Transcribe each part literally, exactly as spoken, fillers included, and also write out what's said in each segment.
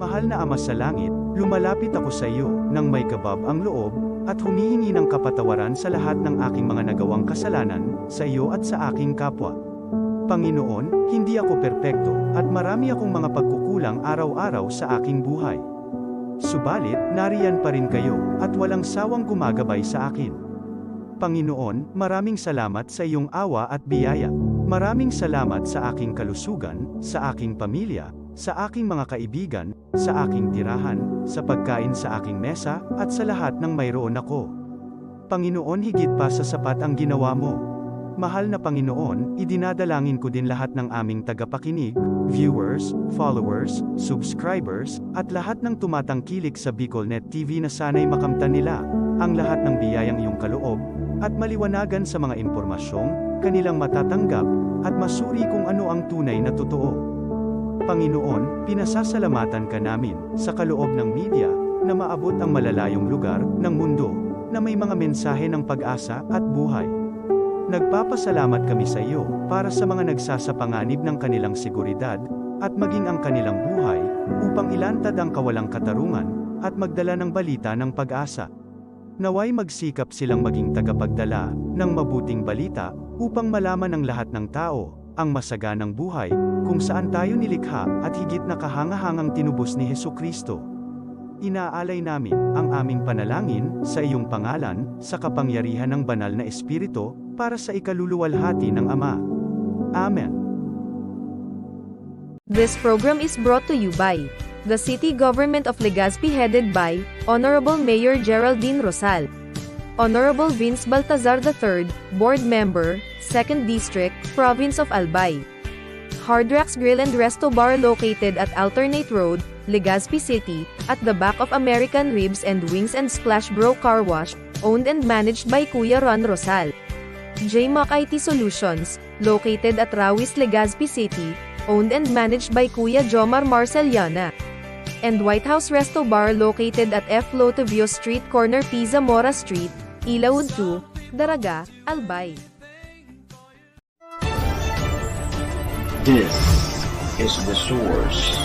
Mahal na Ama sa Langit, lumalapit ako sa iyo nang may kabab ang loob at humihingi ng kapatawaran sa lahat ng aking mga nagawang kasalanan sa iyo at sa aking kapwa. Panginoon, hindi ako perpekto at marami akong mga pagkukulang araw-araw sa aking buhay. Subalit, nariyan pa rin kayo at walang sawang gumagabay sa akin. Panginoon, maraming salamat sa iyong awa at biyaya. Maraming salamat sa aking kalusugan, sa aking pamilya, sa aking mga kaibigan, sa aking tirahan, sa pagkain sa aking mesa, at sa lahat ng mayroon ako. Panginoon, higit pa sa sapat ang ginawa mo. Mahal na Panginoon, idinadalangin ko din lahat ng aming tagapakinig, viewers, followers, subscribers, at lahat ng tumatangkilik sa Bicol Net T V na sana'y makamtan nila ang lahat ng biyayang iyong kaloob at maliwanagan sa mga impormasyong kanilang matatanggap at masuri kung ano ang tunay na totoo. Panginoon, pinasasalamatan ka namin sa kaloob ng media na maabot ang malalayong lugar ng mundo na may mga mensahe ng pag-asa at buhay. Nagpapasalamat kami sa iyo para sa mga nagsasapanganib ng kanilang seguridad at maging ang kanilang buhay upang ilantad ang kawalang katarungan at magdala ng balita ng pag-asa. Naway magsikap silang maging tagapagdala ng mabuting balita upang malaman ng lahat ng tao ang masaganang buhay kung saan tayo nilikha at higit na kahangahangang tinubos ni Jesu-Cristo. Inaalay namin ang aming panalangin sa iyong pangalan, sa kapangyarihan ng Banal na Espiritu, para sa ikaluluwalhati ng Ama. Amen. This program is brought to you by the City Government of Legazpi, headed by Honorable Mayor Geraldine Rosal, Honorable Vince Baltazar the third, Board Member, Second District, Province of Albay. Hard Rocks Grill and Resto Bar, located at Alternate Road, Legazpi City, at the back of American Ribs and Wings and Splash Bro Car Wash, owned and managed by Kuya Ron Rosal. J Mac I T Solutions, located at Rawis, Legazpi City, owned and managed by Kuya Jomar Marceliana. And White House Resto Bar, located at F Lotivio Street, corner P Zamora Street, Ilaud two, Daraga, Albay. This is the source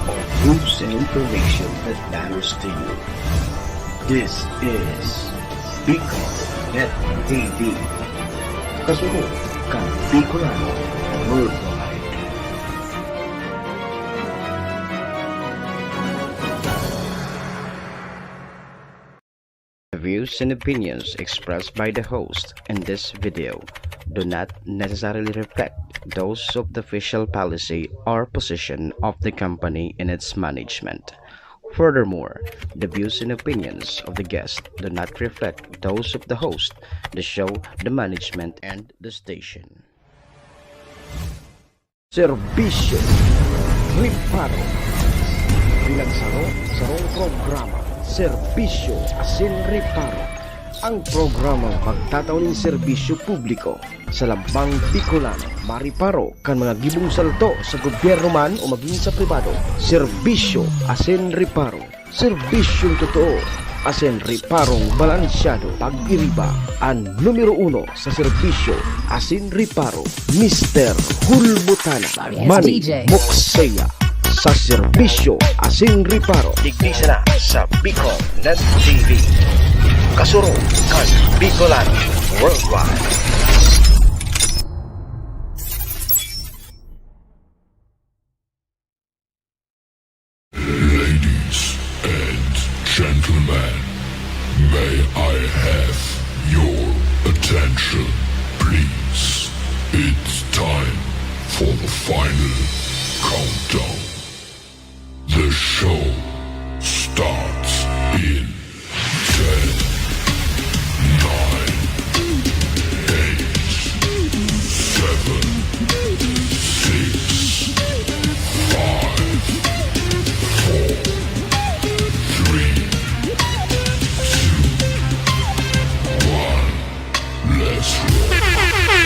of news and information that matters to you. This is Bicol Net T V. Kasunod kan Bicolano Worldwide. The views and opinions expressed by the host in this video do not necessarily reflect those of the official policy or position of the company and its management. Furthermore, the views and opinions of the guest do not reflect those of the host, the show, the management, and the station. Serbisyo, reparo. Bilang saro, sarong programa, serbisyo asin reparo. Ang programang magtatao nin serbisyo publiko sa lambang Bicolano, mariparo kan mga gibong salto sa gobyerno man o magin sa pribado. Serbisyo asin reparo. Serbisyong totoo asin reparong balansyado. Pag-iriba, an numero uno sa serbisyo asin reparo, Mister Hulbutana, Manny Mokseya, sa serbisyo asin reparo. Digdi sana sa Bicol Net T V. Kasurog kan Bicolano Worldwide. Ladies and gentlemen, may I have your attention, please? It's time for the final countdown. The show starts in ten, nine, eight, seven, six, five, four, three, two, one. Let's roll.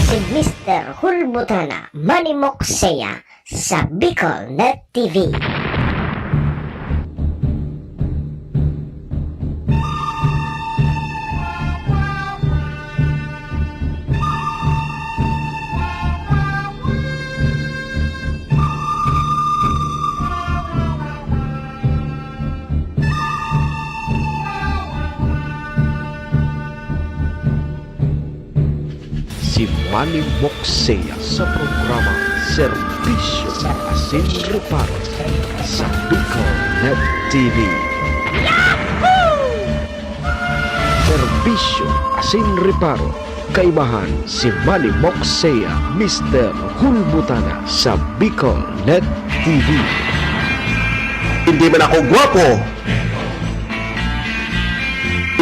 Si Mister Hulbutana, Manny Mokseya, sa Bicol Net T V. Manny Moxea sa programa Serbisyo asin Reparo sa Bicol Net T V. Serbisyo asin Reparo, kaibahan si Manny Moxea, Mister Hulbutana sa Bicol Net T V. Hindi man ako gwapo.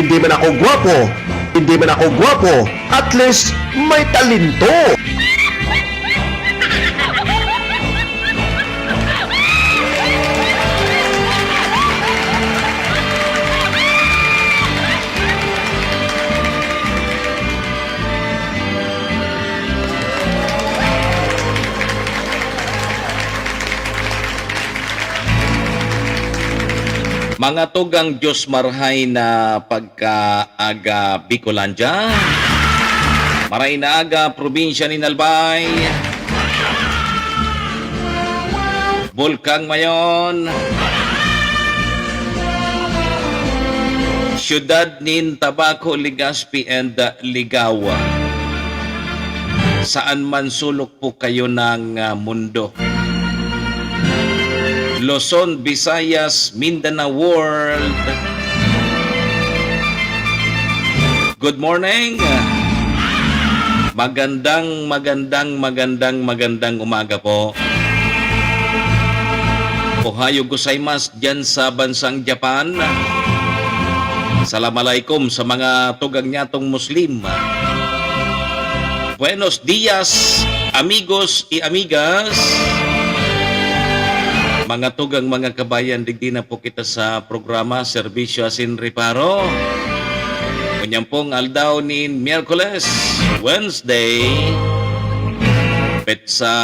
Hindi man ako gwapo. Hindi man ako gwapo. At least, may talento. Mga tugang, Diyos marhay na pagkaaga, Bicolandia. Maray na aga, probinsya nin Albay. Bulkang Mayon. Siyudad nin Tabaco, Legazpi and Ligao. Saan man sulok po kayo ng, ah, mundo. Luzon, Visayas, Mindanao World. Good morning. Magandang, magandang, magandang, magandang umaga po. Ohayo gozaimasu diyan sa bansang Japan. Salam alaikum sa mga tugang nyatong Muslim. Buenos dias, amigos y amigas. Mga tugang, mga kabayan, digdi na po kita sa programa Serbisyo asin Reparo. Ngunyan pong aldaw nin Miyerkules, Wednesday, petsa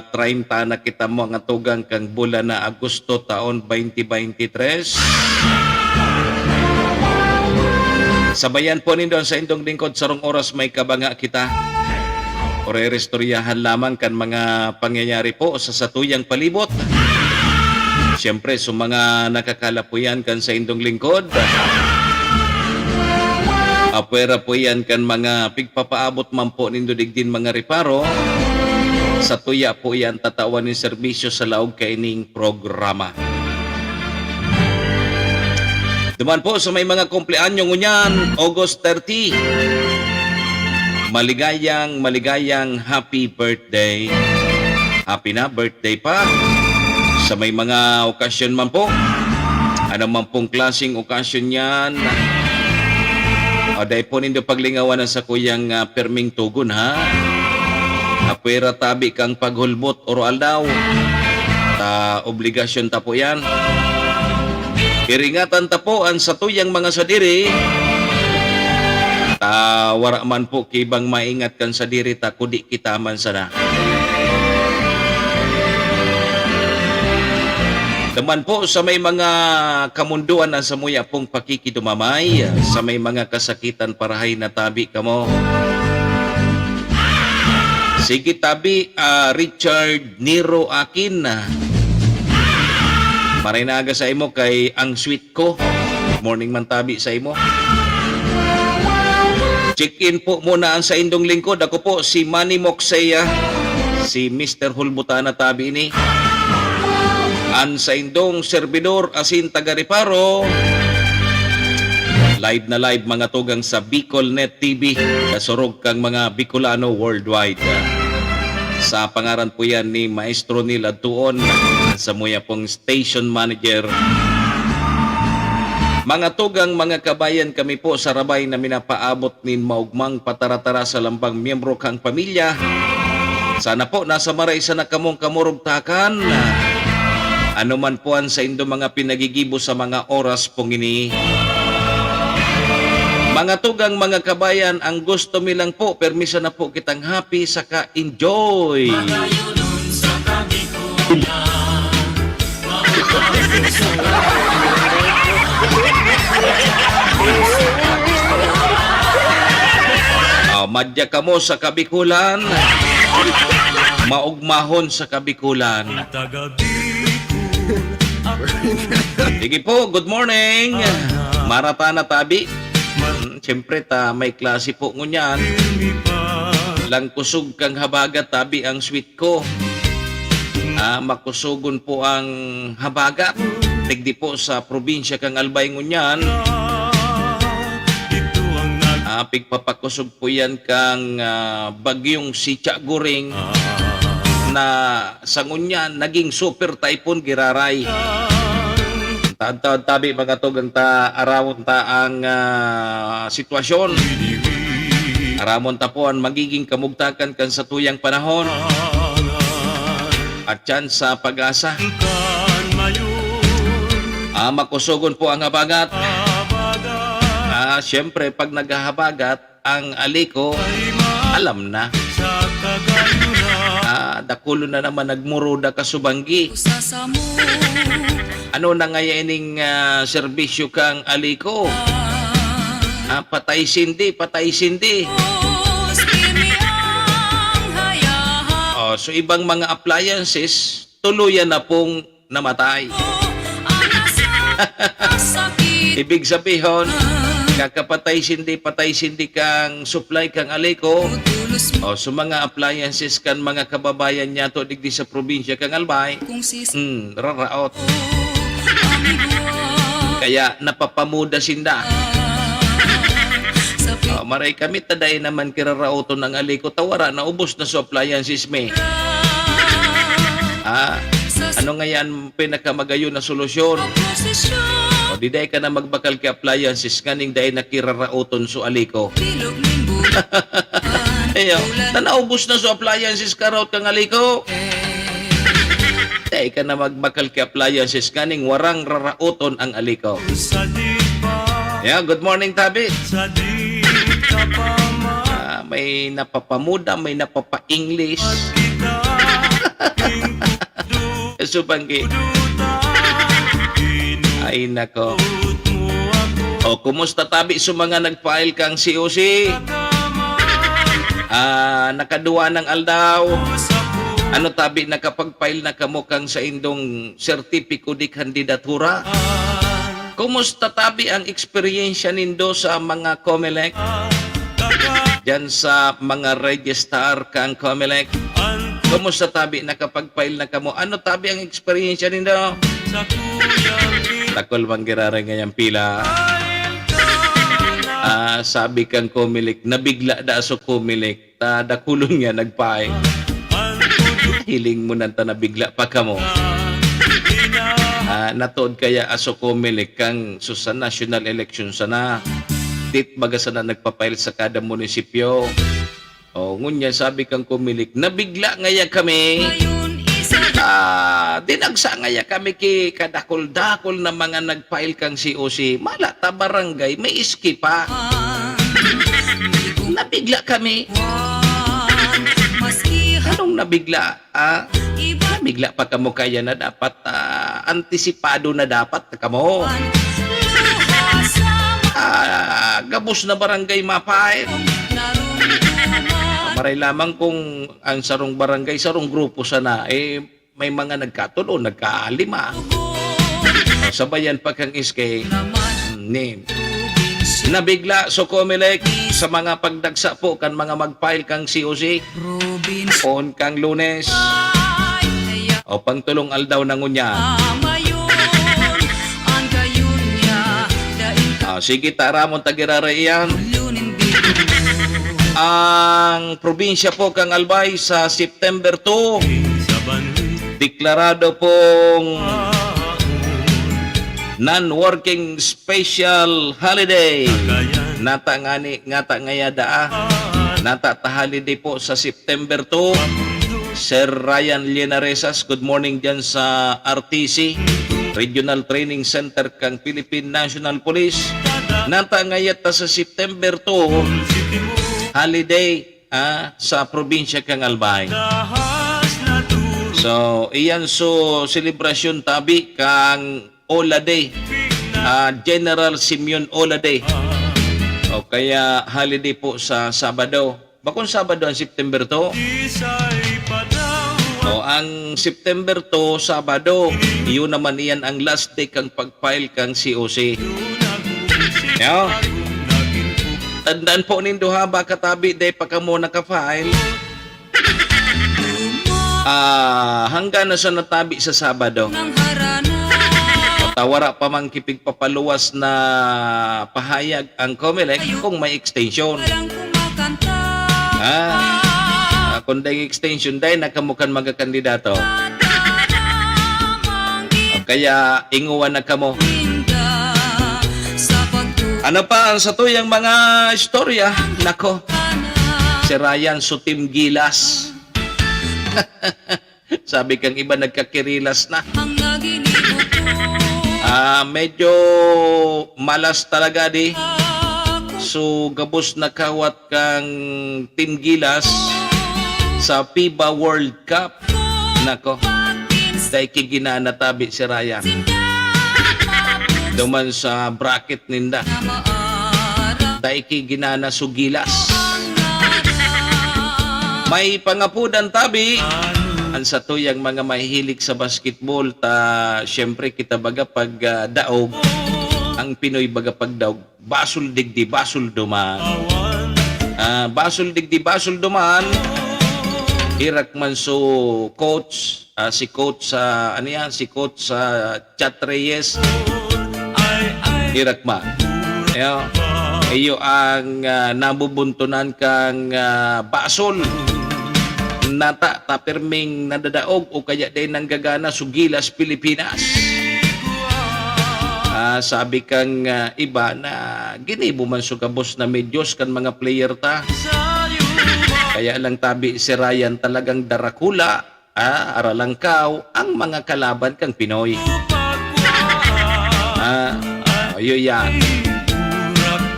treinta na kita, mga tugang, kan bulan na Agosto, taon twenty twenty-three. Sabayan po nindo an saindong lingkod, sarong oras may kabanga kita. Orerestoryahan lamang kan mga pangyayari po sa satuyang palibot. Siyempre, sa mga nakakalapuyan kan saindong lingkod, apwera po yan kan mga pigpapaabot man po nindo digdin mga reparo, satuya po yan tatawan nin serbisyo sa laog kaining programa. Duman po sa may mga kumpleanyo ngunyan, August thirty. Maligayang, maligayang happy birthday. Happy na birthday pa. Sa may mga okasyon man po, ano man pong klaseng okasyon yan, o, dai po nindo paglingawan ang sakuyang, ah, perming tugon, ha? Apwera tabi kang paghulbot oro aldaw. Ta obligasyon ta po yan. Iringatan ta po an satuyang mga sadiri. Ta wara man po ki ibang maingat kan sadiri ta, kudi kita man sana. Duman po sa may mga kamundoan an samuya pong pakikidumamay, sa may mga kasakitan, parahay na tabi kamo. Sige tabi, ah, Richard Nero Akin. Maray na aga sa imo kay Ang Sweet Ko. Morning man tabi sa imo. Check-in po muna ang saindong lingkod. Ako po si Manny Moxea, si Mister Hulbutana tabi ini. An saindong serbidor asin taga-reparo. Live na live, mga tugang, sa Bicol Net T V, kasurog kang mga Bicolano worldwide. Sa pangaran po yan ni Maestro Neil Adtuon, sa muya pong station manager. Mga tugang, mga kabayan, kami po sa Rabay na minapaabot nin maugmang pataratara sa lambang miyembro kang pamilya. Sana po nasa maray sana kamong kamurugtakan. Ano man po an saindo mga pinagigibo sa mga oras pong ini. Mga tugang, mga kabayan, ang gusto mi lang po, permi sana po kitang happy saka enjoy. Oh, madya kamo sa Kabikulan. Maugmahon sa Kabikulan. Sige po, good morning. Marata na tabi. Hmm, siyempre ta, may klase po ngunyan. Langkusog kang habagat, tabi ang sweet ko. Ah, makusogon po ang habagat. Digdi po sa probinsya kang Albay ngunyan. Ah, pigpapakusog po yan kang, ah, bagyong Sicha Goring na sa ngunyan naging super typhoon giraray. Taon-taon tabi, mga tugang ta, arawon ta ang, ah, sitwasyon. Aramon ta po ang magiging kamugtakan kan satuyang panahon. At yan sa pag-asa. Ah, makusogon po ang habagat. Ah, siyempre, pag naghahabagat, ang aliko, alam na. Ah, dakulo na naman nagmuruda ka subanggi. Ano na ngaya ining, ah, serbisyo kang aliko? Ah, patay sindi, patay sindi. Oh, so ibang mga appliances, tuluyan na pong namatay. Ibig sabihon, kakapatay sindi, patay sindi kang supply kang aliko, o sa mga appliances kan mga kababayan niyato digdi sa probinsya kang Albay, hmm, raraot. Kaya napapamuda sinda. Ah, maray kami, ta dai naman kiraraoton ang aliko, ta wara na, ubos na so appliances mi. Ah, ano ngayan pinakamagayon na solusyon? O di dai ka na magbakal ki appliances nganing dai na kiraraoton so aliko. Iyo, ta naubos na so appliances karaot kang aliko. Dai ka na magbakal ki appliances nganing warang raraoton ang aliko. Yeah, good morning, tabi. Ah, may napapamuda, may napapa-English. Subanggi. Ay, nako. O, kumusta tabi sa mga nag-file kang C O C? Ah, nakaduwa ng aldaw. Ano tabi, nakapag-file na kamo kang saindong sertipiko de kandidatura? Kumusta tabi ang eksperyensya nindo sa mga Comelec? Diyan sa mga register kang Comelec. Kumusta tabi, nakapag-file na kamo? Ano tabi ang eksperyensya nindo? Dakul man giraray ngayang pila. Ah, sabi kang Comelec, nabigla da so Comelec. Ta dakulon nga nagpaay. Hiling mo nang ta nabigla pa kamo. Ah, natood kaya aso Comelec kang so sa national election sana. Dit baga sana nagpa-file sa kada munisipyo. O, ngunyan sabi kang Comelec, "Nabigla ngaya kami." Ah, dinagsa ngaya kami ki kadakul-dakul na mga nag-file kang C O C. Mala ta barangay, may iski pa. Nabigla kami. Anong nabigla? Ah, nabigla pa kamo kaya na dapat, ah, antisipado na dapat kamo. Ah, gabos na barangay ma-file. Maray lamang kung ang sarong barangay, sarong grupo sana, eh, may mga nagkatulo, nagkalima. Sabayan pa kang S K. Ni. Nabigla so Comelec sa mga pagdagsa po kan mga mag-file kang C O C. Poon kang Lunes. O pang tulong aldaw na ngunyan. Ah, sige, taramon ta giraray iyan. Ang probinsya po kang Albay sa September two, deklarado pong non-working special holiday. Nata ngani, ngata ngaya daa. Nata ta holiday po sa September two. Sir Ryan Linaresas, good morning dyan sa R T C, Regional Training Center kang Philippine National Police. Nata ngaya ta sa September two, holiday, ah, sa probinsya kang Albay. So, iyan so selebrasyon tabi kang Ola Day. Ah, General Simeon Ola Day. O kaya holiday po sa Sabado. Bakong Sabado ang September two? O, ang September two, Sabado. Iyon naman iyan ang last day kang pag-file kang C O C. Yo. Tandaan po nindo ha, baka tabi dai pa kamo naka-file. Ah, hanggang na sa natabi sa Sabado. At wara pa man kipigpapaluwas na pahayag ang Comelec kung may extension. Ah, kung dai extension, dai na kamo kan mga kandidato. Kaya inguwan na kamo. Ano pa ang satuyang mga istorya? Nako, si Ryan Sutim Gilas. Sabi kang iba, nagkakirilas na. Ah, medyo malas talaga di. So, gabos na kawat kang Team Gilas sa FIBA World Cup. Nako, dai ki ginana tabi si Ryan. Duman sa bracket ninda. Dai ki ginana su Gilas. May pangapodan tabi. Ang satuyang mga mahihilig sa basketball, ta, siyempre, kita baga pag, ah, daog, ang Pinoy baga pag daog, basol digdi, basol duman. Ah, basol digdi, basol duman. Irak man su coach, ah, si coach sa, ano yan, si coach sa Chat Reyes. Irak man. Iyo, iyo ang, ah, nabubuntunan kang, ah, basol. Nata, ta pirming nadadaog o kaya dai nanggagana su Gilas Pilipinas. Ah, sabi kang, ah, iba na ginibo man su gabos na medyos kan mga player ta. Kaya lang tabi si Ryan talagang darakula, ah, aralangkaw ang mga kalaban kang Pinoy. Ah, oh, yun yan.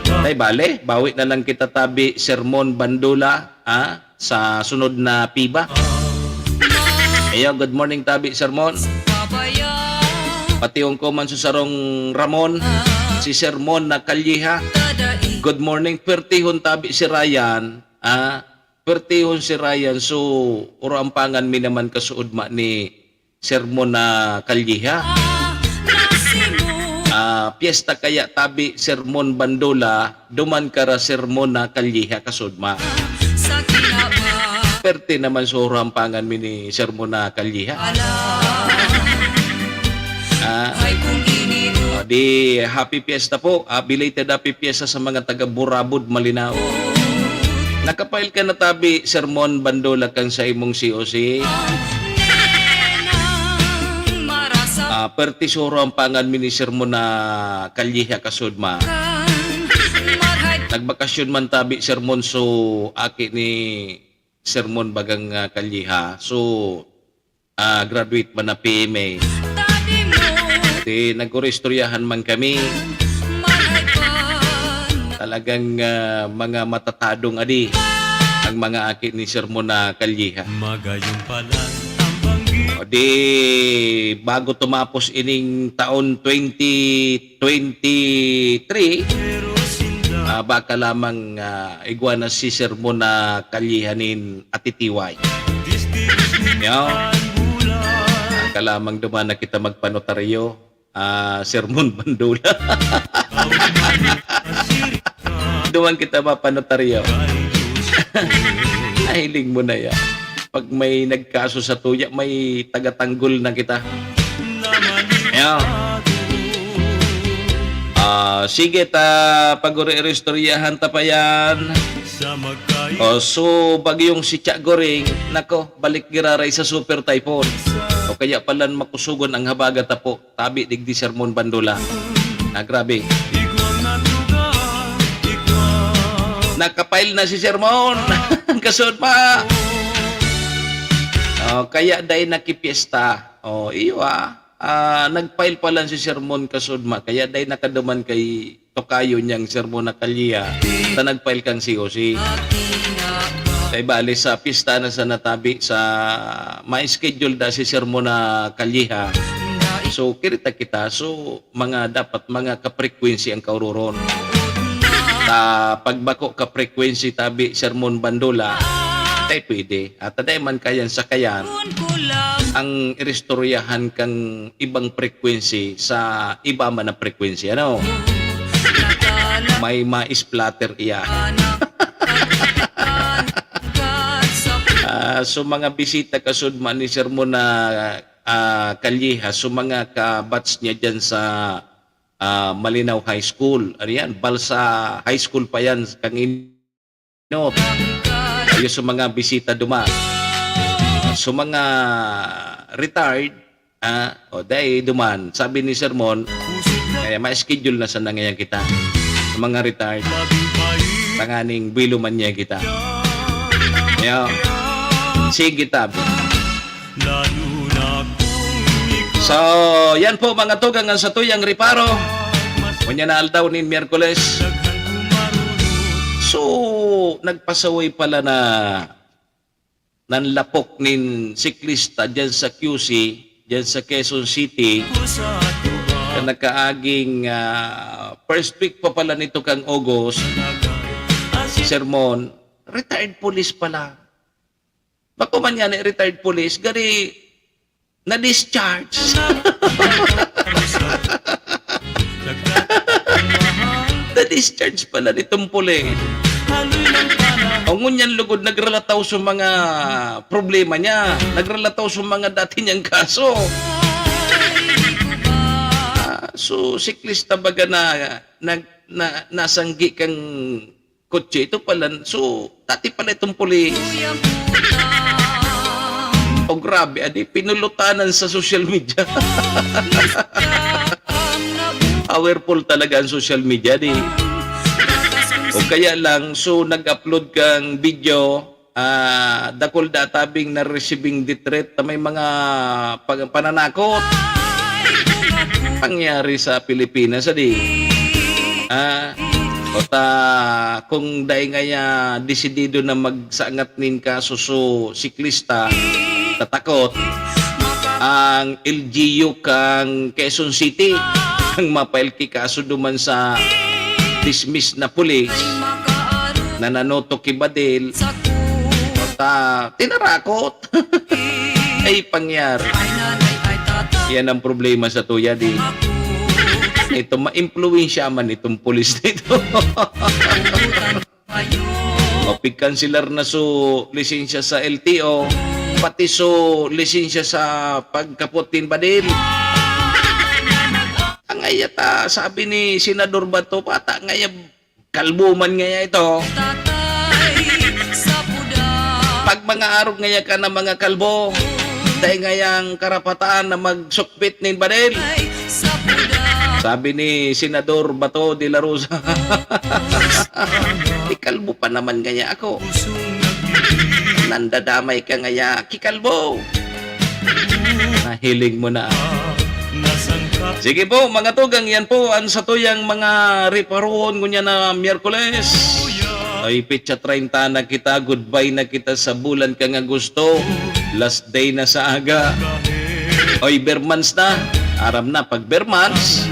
Tay bale, bawi na lang kita tabi, Sermon Bandula, ah, sa sunod na FIBA. Ayo, good morning, tabi, Sermon. Patihon ko man sa sarong Ramon, si Sermon na Calleja. Good morning, pertihon tabi si Ryan, ah, pertihon si Ryan, so, oro ang pangan mi naman kasuod ma ni Sermon na Calleja. Ah, piyesta kaya tabi, Sermon Bandula, duman ka ra Sermon na Calleja, kasudma. Perte naman sa hurampangan mi ni Sermon na Calleja. Ah. O, di, happy fiesta po. Ah, belated happy fiesta sa mga taga Burabod, Malinao. Nakapail ka na tabi, Sermon Bandula, kan sa imong C O C? Ah, perte sa hurampangan mi ni Sermon na Calleja, kasudma. Nagbakasyon man tabi, Sermon, so aki ni Sermon bagang, ah, Calleja. So, ah, graduate man na P M A. Di, nag-oristoryahan man kami. Talagang, ah, mga matatadong adi ang mga aki ni Sermon na Calleja. Magayon pa lang ang banggi. O di, bago tumapos ining taon twenty twenty-three, ah, baka lamang, ah, igwa na si Sermon na Calleja nin atitiway. Yo. Baka lamang duman na kita magpanotaryo. Ah, Sermon Bandula. Duman kita mapanotaryo. Nahiling mo na yan. Pag may nagkaso sa tuya, may tagatanggol na kita. Ayan. Ah, sige ta, pag-uri-istoryahan ta pa yan. O, so, bagyong si Cha Goring, nako, balik giraray sa super typhoon. O kaya palan makusugon ang habagat tapo. Tabi digdi Sermon Bandula. Na, grabe. Nakapail na si Sermon. Kasud pa. Oh, kaya dai nakipiesta. Oh, iyo ah. Ah, nagpail pa lang si Sermon kasud ma. Kaya dai nakaduman kay tokayo niyang Sermon na Kalye, ta nagpail kang C O C. Kay bali sa pista na sa natabi sa may schedule da si Sermon na Kalye. So, kirita kita. So, mga dapat mga ka-frequency ang kaururon. Ta pagbako ka-frequency tabi Sermon Bandula, tay pwede. At aday man kayan sakayan ang iristoryahan kang ibang frequency sa iba man na frequency, ano? may ma-splatter iya. Ah, so mga bisita kasud man ni Sermon na, ah, Calleja, so mga ka-batch niya dyan sa, ah, Malinao High School. Ano yan? Balsa High School pa yan, kang Inot. Ayo sa mga bisita duman. So mga retired, ah, o dai duman, sabi ni Sermon, kaya ma-schedule na sana ngayon kita. Sa mga retired, tanganing buwelo man niya kita. Kaya, sige tabi. So, yan po mga tugang ang satuyang reparo. Unya na aldaw nin Miyerkules. So, nagpasaway pala na nanlapok nin siklista dyan sa Q C, dyan sa Quezon City, na nakaaging, ah, first week pa pala nito kang August, Sermon, retired police pala. Bako man nga na retired police, gari na-discharge. Na-discharge pala nitong puli. O ngunyan lugod nagrelataw sa mga problema niya. Nagrelataw sa mga dati niyang kaso. Ah, so, siklista baga na, na, na, nasanggi kang kotse. Ito pala, so, dati pala itong puli. O grabe, adi, pinulutanan sa social media. Powerful talaga ang social media, di. O kaya lang, so, nag-upload kang video, ah, dakul da tabing na-receiving death threat na may mga pag-, pananakot. Pangyari sa Pilipinas, adi. Ah, o ta, kung dai ngaya desidido na magsangat nin kaso so siklista, tatakot, ang L G U kang Quezon City, ang mapail ki kaso duman sa dismiss na pulis na nanutok ki Badil, ta, tinarakot. Ay, pangyari. Yan ang problema sa tuya, di. Ito, maimpluwensya man itong pulis na ito. Mapigkanselar na so lisensya sa L T O, pati so lisensya sa pagkapot nin badil. Ang ayata, sabi ni Senador Bato, bata ngaya, kalbo man ngaya ito. Pag mga arog ngaya ka na mga kalbo, dai ngayang karapatan na magsukpit nin badil. Sabi ni Senador Bato de la Rosa, "Ikalbo pa naman ngaya ako." Nandadamay ka ngaya, kikalbo. Nahiling mo na. Sige po, mga tugang, yan po ang satuyang mga riparohon ngunyan na Miyerkules. Ay, petsa treinta na kita, goodbye na kita sa bulan kang Agosto. Last day na sa aga. Oy, Bermans na. Aram na, pag Bermans,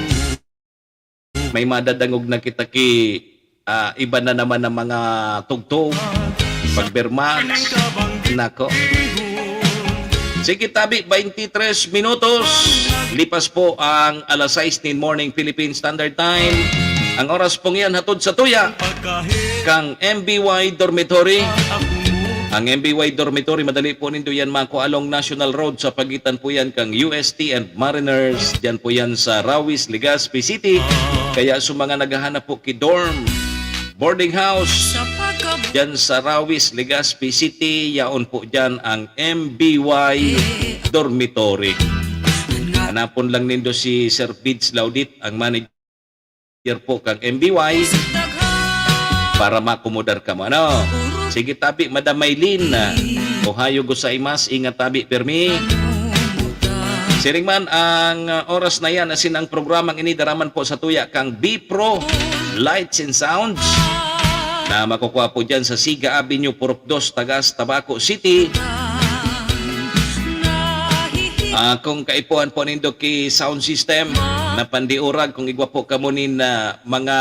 may madadangog na kita ki, ah, iba na naman ang mga tugtog. Pag Bermans, nako. Sige, tabi, twenty-three minutos. Lipas po ang alas sais nin morning Philippine Standard Time. Ang oras pong yan, hatod sa tuya, kang M B Y Dormitory. Ang M B Y Dormitory, madali po nindo yan makua along National Road sa pagitan po yan kang U S T and Mariners. Diyan po yan sa Rawis, Legazpi City. Kaya sa mga naghahanap po ki dorm, boarding house, diyan sa Rawis, Legazpi City, yaon po diyan ang M B Y Dormitory. Hanapon lang nindo si Sir Bids Laudit, ang manager po kang M B Y, para maakomodar kamo, ano? Sige, tabi, Madam Maylin. Ohayo gozaimasu, ingat tabi, pirmi. Siring man ang, uh, oras na yan, asin ang programang ini daraman po sa tuya kang B Pro Lights and Sounds na makukuha po dyan sa Siga Avenue, Purok Dos, Tagas, Tabaco City. Ah, kung kaipuhan po nindo ki sound system na pandiurag, kung igwa po kamo nin, ah, mga,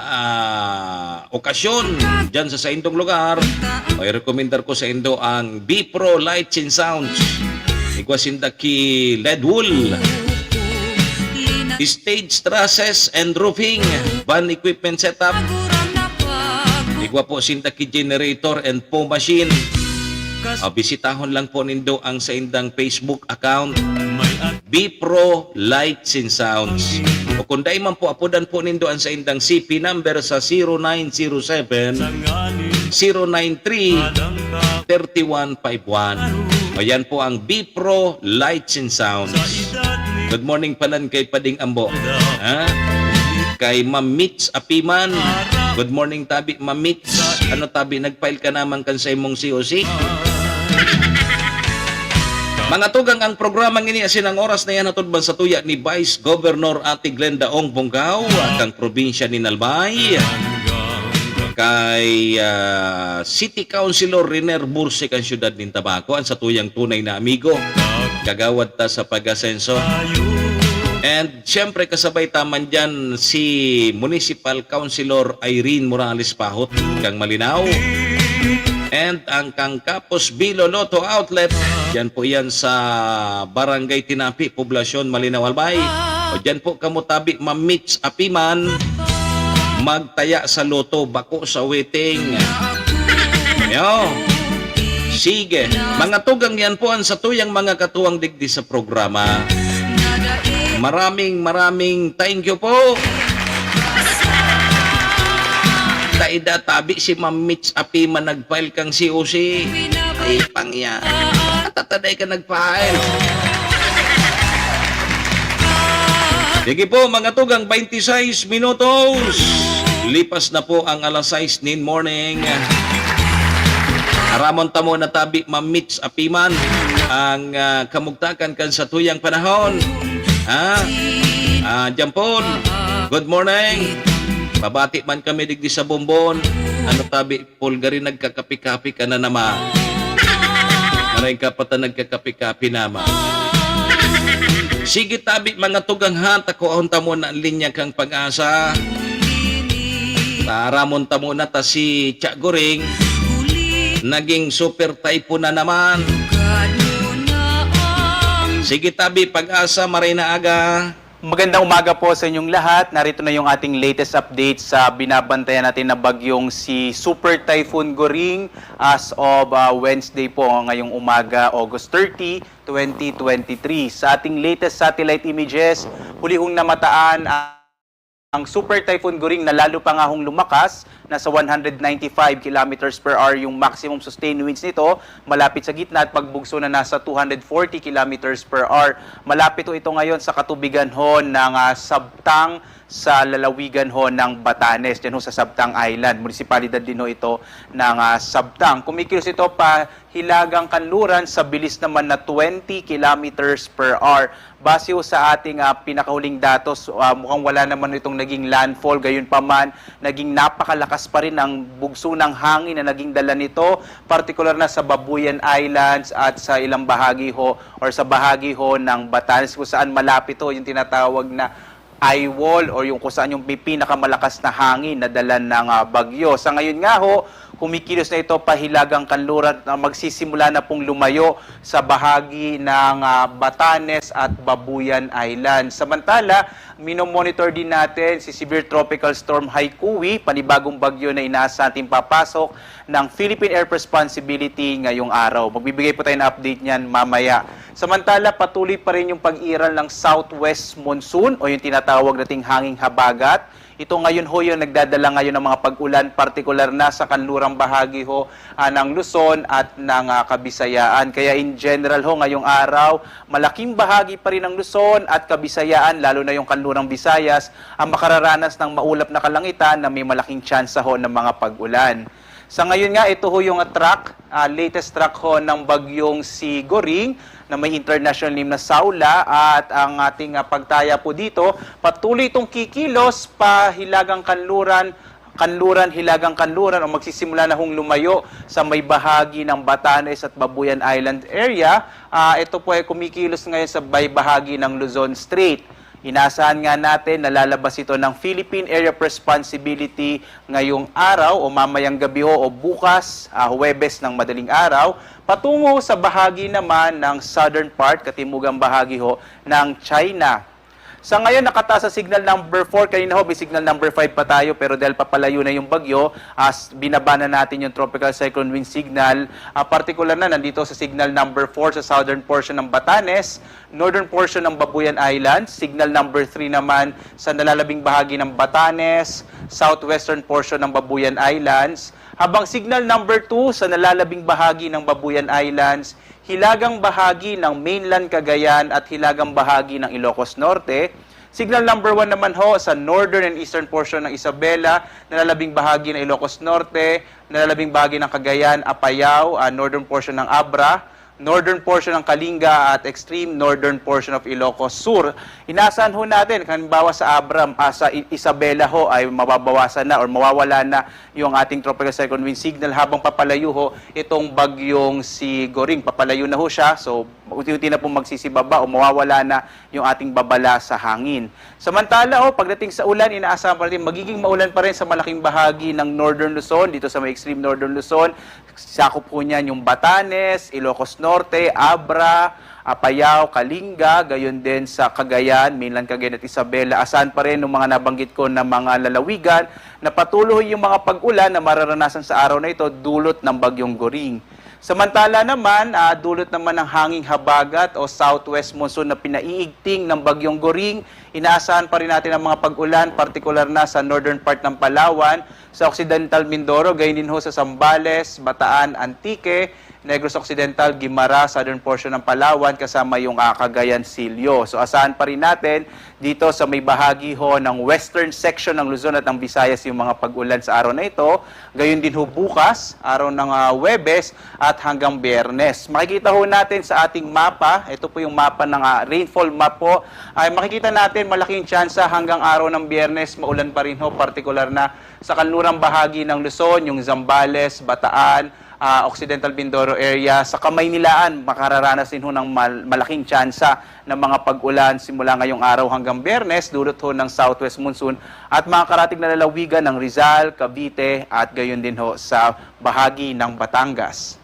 ah, okasyon dyan sa saindong lugar, may rekomendar ko saindo ang B Pro Lights and Sounds. Igwa sinda ki Ledwool. Stage trusses and roofing, van equipment setup. Igwa po sinda ki generator and po machine. Ah, bisitahon lang po nindo ang saindang Facebook account, B Pro Lights and Sounds. O kung dai man po, apodan po nindo ang saindang C P number sa zero nine zero seven, zero nine three, thirty-one five one. O yan po ang B Pro Lights and Sounds. Good morning palan kay Pading Ambo. Ha? Kay Ma'am Mitch Apiman. Good morning tabi, Ma'am Mitch. Ano tabi, nag-file ka naman kan sa imong C O C? Mga tugang, ang programa ngini asin ang oras na yan hatod man sa tuya ni Vice Governor Ate Glenda Ong Bongao, kang probinsya ni Albay. Kay, ah, City Councilor Riner Burse kan siyudad nin Tabaco, ang satuyang tunay na amigo. Kagawad ta sa pag-asenso. And siyempre, kasabay ta man dyan si Municipal Councilor Irene Morales Pahot, kang Malinao. And ang kang Kapos Bilo Lotto Outlet, dyan po yan sa Barangay Tinapi, Poblasyon, Malinao, Albay. O dyan po kamo tabi, Ma'am Mitch Apiman, magtaya sa loto, bako sa waiting. Yo. Sige. Mga tugang, yan po ang satuyang mga katuwang digdi sa programa. Maraming, maraming thank you po. Taida tabi si Ma'am Mitch Apiman nag-file kang C O C. Ay, pangya. Atataday ka nag-file. Sige po, mga tugang, twenty-six minutos. Lipas na po ang alas sais nin morning. Aramon ta muna tabi, Ma'am Mitch Apiman, ang, ah, kamugtakan kan satuyang panahon. Ha? Ah, Jampon, good morning. Pabati man kami digdi sa Bombon. Ano tabi, Pulgari, nagkakapi-kapi ka na naman. Maray ka pa ta nagkakapi-kapi naman. Sige tabi, mga tugang, ha, takuahon ta muna ang linya kang Pag-asa. Taramon ta muna ta si Cha Goring. Naging super typhoon na naman. Sige tabi, Pag-asa, maray na aga. Magandang umaga po sa inyong lahat. Narito na yung ating latest update sa binabantayan natin na bagyong si Super Typhoon Goring as of, ah, Wednesday po, ngayong umaga, August thirty, twenty twenty-three. Sa ating latest satellite images, huli hong namataan ang Super Typhoon Goring na lalo pa nga hong lumakas, nasa one hundred ninety-five kilometers per hour yung maximum sustained winds nito, malapit sa gitna at pagbugso na nasa two hundred forty kilometers per hour. Malapit ho ito ngayon sa katubigan ho ng, ah, Sabtang sa lalawigan ho ng Batanes, dyan ho sa Sabtang Island. Munisipalidad din ho ito ng, ah, Sabtang. Kumikilos ito pa hilagang kanluran sa bilis naman na twenty kilometers per hour. Base ho sa ating, ah, pinakahuling datos, ah, mukhang wala naman itong naging landfall. Gayunpaman, naging napakalakas pa rin ang bugso ng hangin na naging dala nito, partikular na sa Babuyan Islands at sa ilang bahagi ho or sa bahagi ho ng Batanes, kung saan malapit ho yung tinatawag na eye wall o yung kung saan yung pi-, pinakamalakas na hangin na dala ng, ah, bagyo. Sa ngayon nga ho, kumikilos na ito pahilagang kanluran na magsisimula na pong lumayo sa bahagi ng, ah, Batanes at Babuyan Island. Samantala, minomonitor din natin si Severe Tropical Storm Haikui, panibagong bagyo na inaasahan nating papasok ng Philippine Air Responsibility ngayong araw. Magbibigay po tayo ng update niyan mamaya. Samantala, patuloy pa rin yung pag-iral ng southwest monsoon o yung tinatawag nating hanging habagat. Ito ngayon ho yung nagdadala ngayon ng mga pag-ulan, partikular na sa kanlurang bahagi ho, ah, ng Luzon at ng, ah, Kabisayaan. Kaya in general ho, ngayong araw, malaking bahagi pa rin ng Luzon at Kabisayaan, lalo na yung kanlurang Visayas, ang makararanas ng maulap na kalangitan na may malaking tsansa ho ng mga pag-ulan. Sa ngayon nga, ito ho yung track, ah, latest track ho ng bagyong si Goring na may international name na Saula, at ang ating, ah, pagtaya po dito, patuloy itong kikilos pa hilagang kanluran, kanluran, hilagang kanluran, o magsisimula na hong lumayo sa may bahagi ng Batanes at Babuyan Island area. Ah, ito po ay kumikilos ngayon sa may bahagi ng Luzon Strait. Inaasahan nga natin na lalabas ito ng Philippine Area of Responsibility ngayong araw o mamayang gabi ho o bukas, ah, Huwebes ng madaling araw, patungo sa bahagi naman ng southern part, katimugang bahagi ho ng China. Sa ngayon, nakataas sa signal number four. Kanina ho, may signal number five pa tayo, pero dahil papalayo na yung bagyo, as binaba na natin yung tropical cyclone wind signal, ah, partikular na nandito sa signal number four sa southern portion ng Batanes, northern portion ng Babuyan Island, signal number three naman sa nalalabing bahagi ng Batanes, southwestern portion ng Babuyan Islands, habang signal number two sa nalalabing bahagi ng Babuyan Islands, hilagang bahagi ng mainland Cagayan at hilagang bahagi ng Ilocos Norte. Signal number one naman ho sa northern and eastern portion ng Isabela, nalalabing bahagi ng Ilocos Norte, nalalabing bahagi ng Cagayan, Apayao, ah, northern portion ng Abra, northern portion ng Kalinga at extreme northern portion of Ilocos Sur. Inaasahan ho natin, halimbawa sa Abra, ah, sa I- Isabela ho ay mababawasan na or mawawala na yung ating tropical cyclone wind signal habang papalayo ho itong bagyong si Goring. Papalayo na ho siya, so unti-unti na pong magsisibaba o mawawala na yung ating babala sa hangin. Samantala, oh, pagdating sa ulan, inaasahan pa rin magiging maulan pa rin sa malaking bahagi ng Northern Luzon, dito sa may extreme Northern Luzon. Sakop po niyan yung Batanes, Ilocos Norte, Abra, Apayao, Kalinga, gayon din sa Cagayan, mainland Cagayan at Isabela. Asahan pa rin ng mga nabanggit ko na mga lalawigan na patuloy yung mga pag-ulan na mararanasan sa araw na ito dulot ng Bagyong Goring. Samantala naman, ah, dulot naman ng hanging habagat o southwest monsoon na pinaiigting ng Bagyong Goring. Inaasahan pa rin natin ang mga pag-ulan, partikular na sa northern part ng Palawan, sa Occidental Mindoro, gayon din ho sa Zambales, Bataan, Antique, Negros Occidental, Guimaras, southern portion ng Palawan, kasama yung, ah, Cagayan, Silio. So, asahan pa rin natin dito sa may bahagi ho ng western section ng Luzon at ng Visayas yung mga pag-ulan sa araw na ito. Gayon din ho bukas, araw ng, ah, Huwebes at hanggang Biyernes. Makikita ho natin sa ating mapa, ito po yung mapa ng, ah, rainfall map po, ay makikita natin malaking tsansa hanggang araw ng Biyernes, maulan pa rin ho, partikular na sa kanlurang bahagi ng Luzon, yung Zambales, Bataan, ah, Occidental Mindoro area. Sa Kamaynilaan, makararanas din ho ng mal- malaking tsansa ng mga pag-ulan simula ngayong araw hanggang Biyernes, dulot ho ng southwest monsoon at makakarating na lalawigan ng Rizal, Cavite at gayon din ho sa bahagi ng Batangas.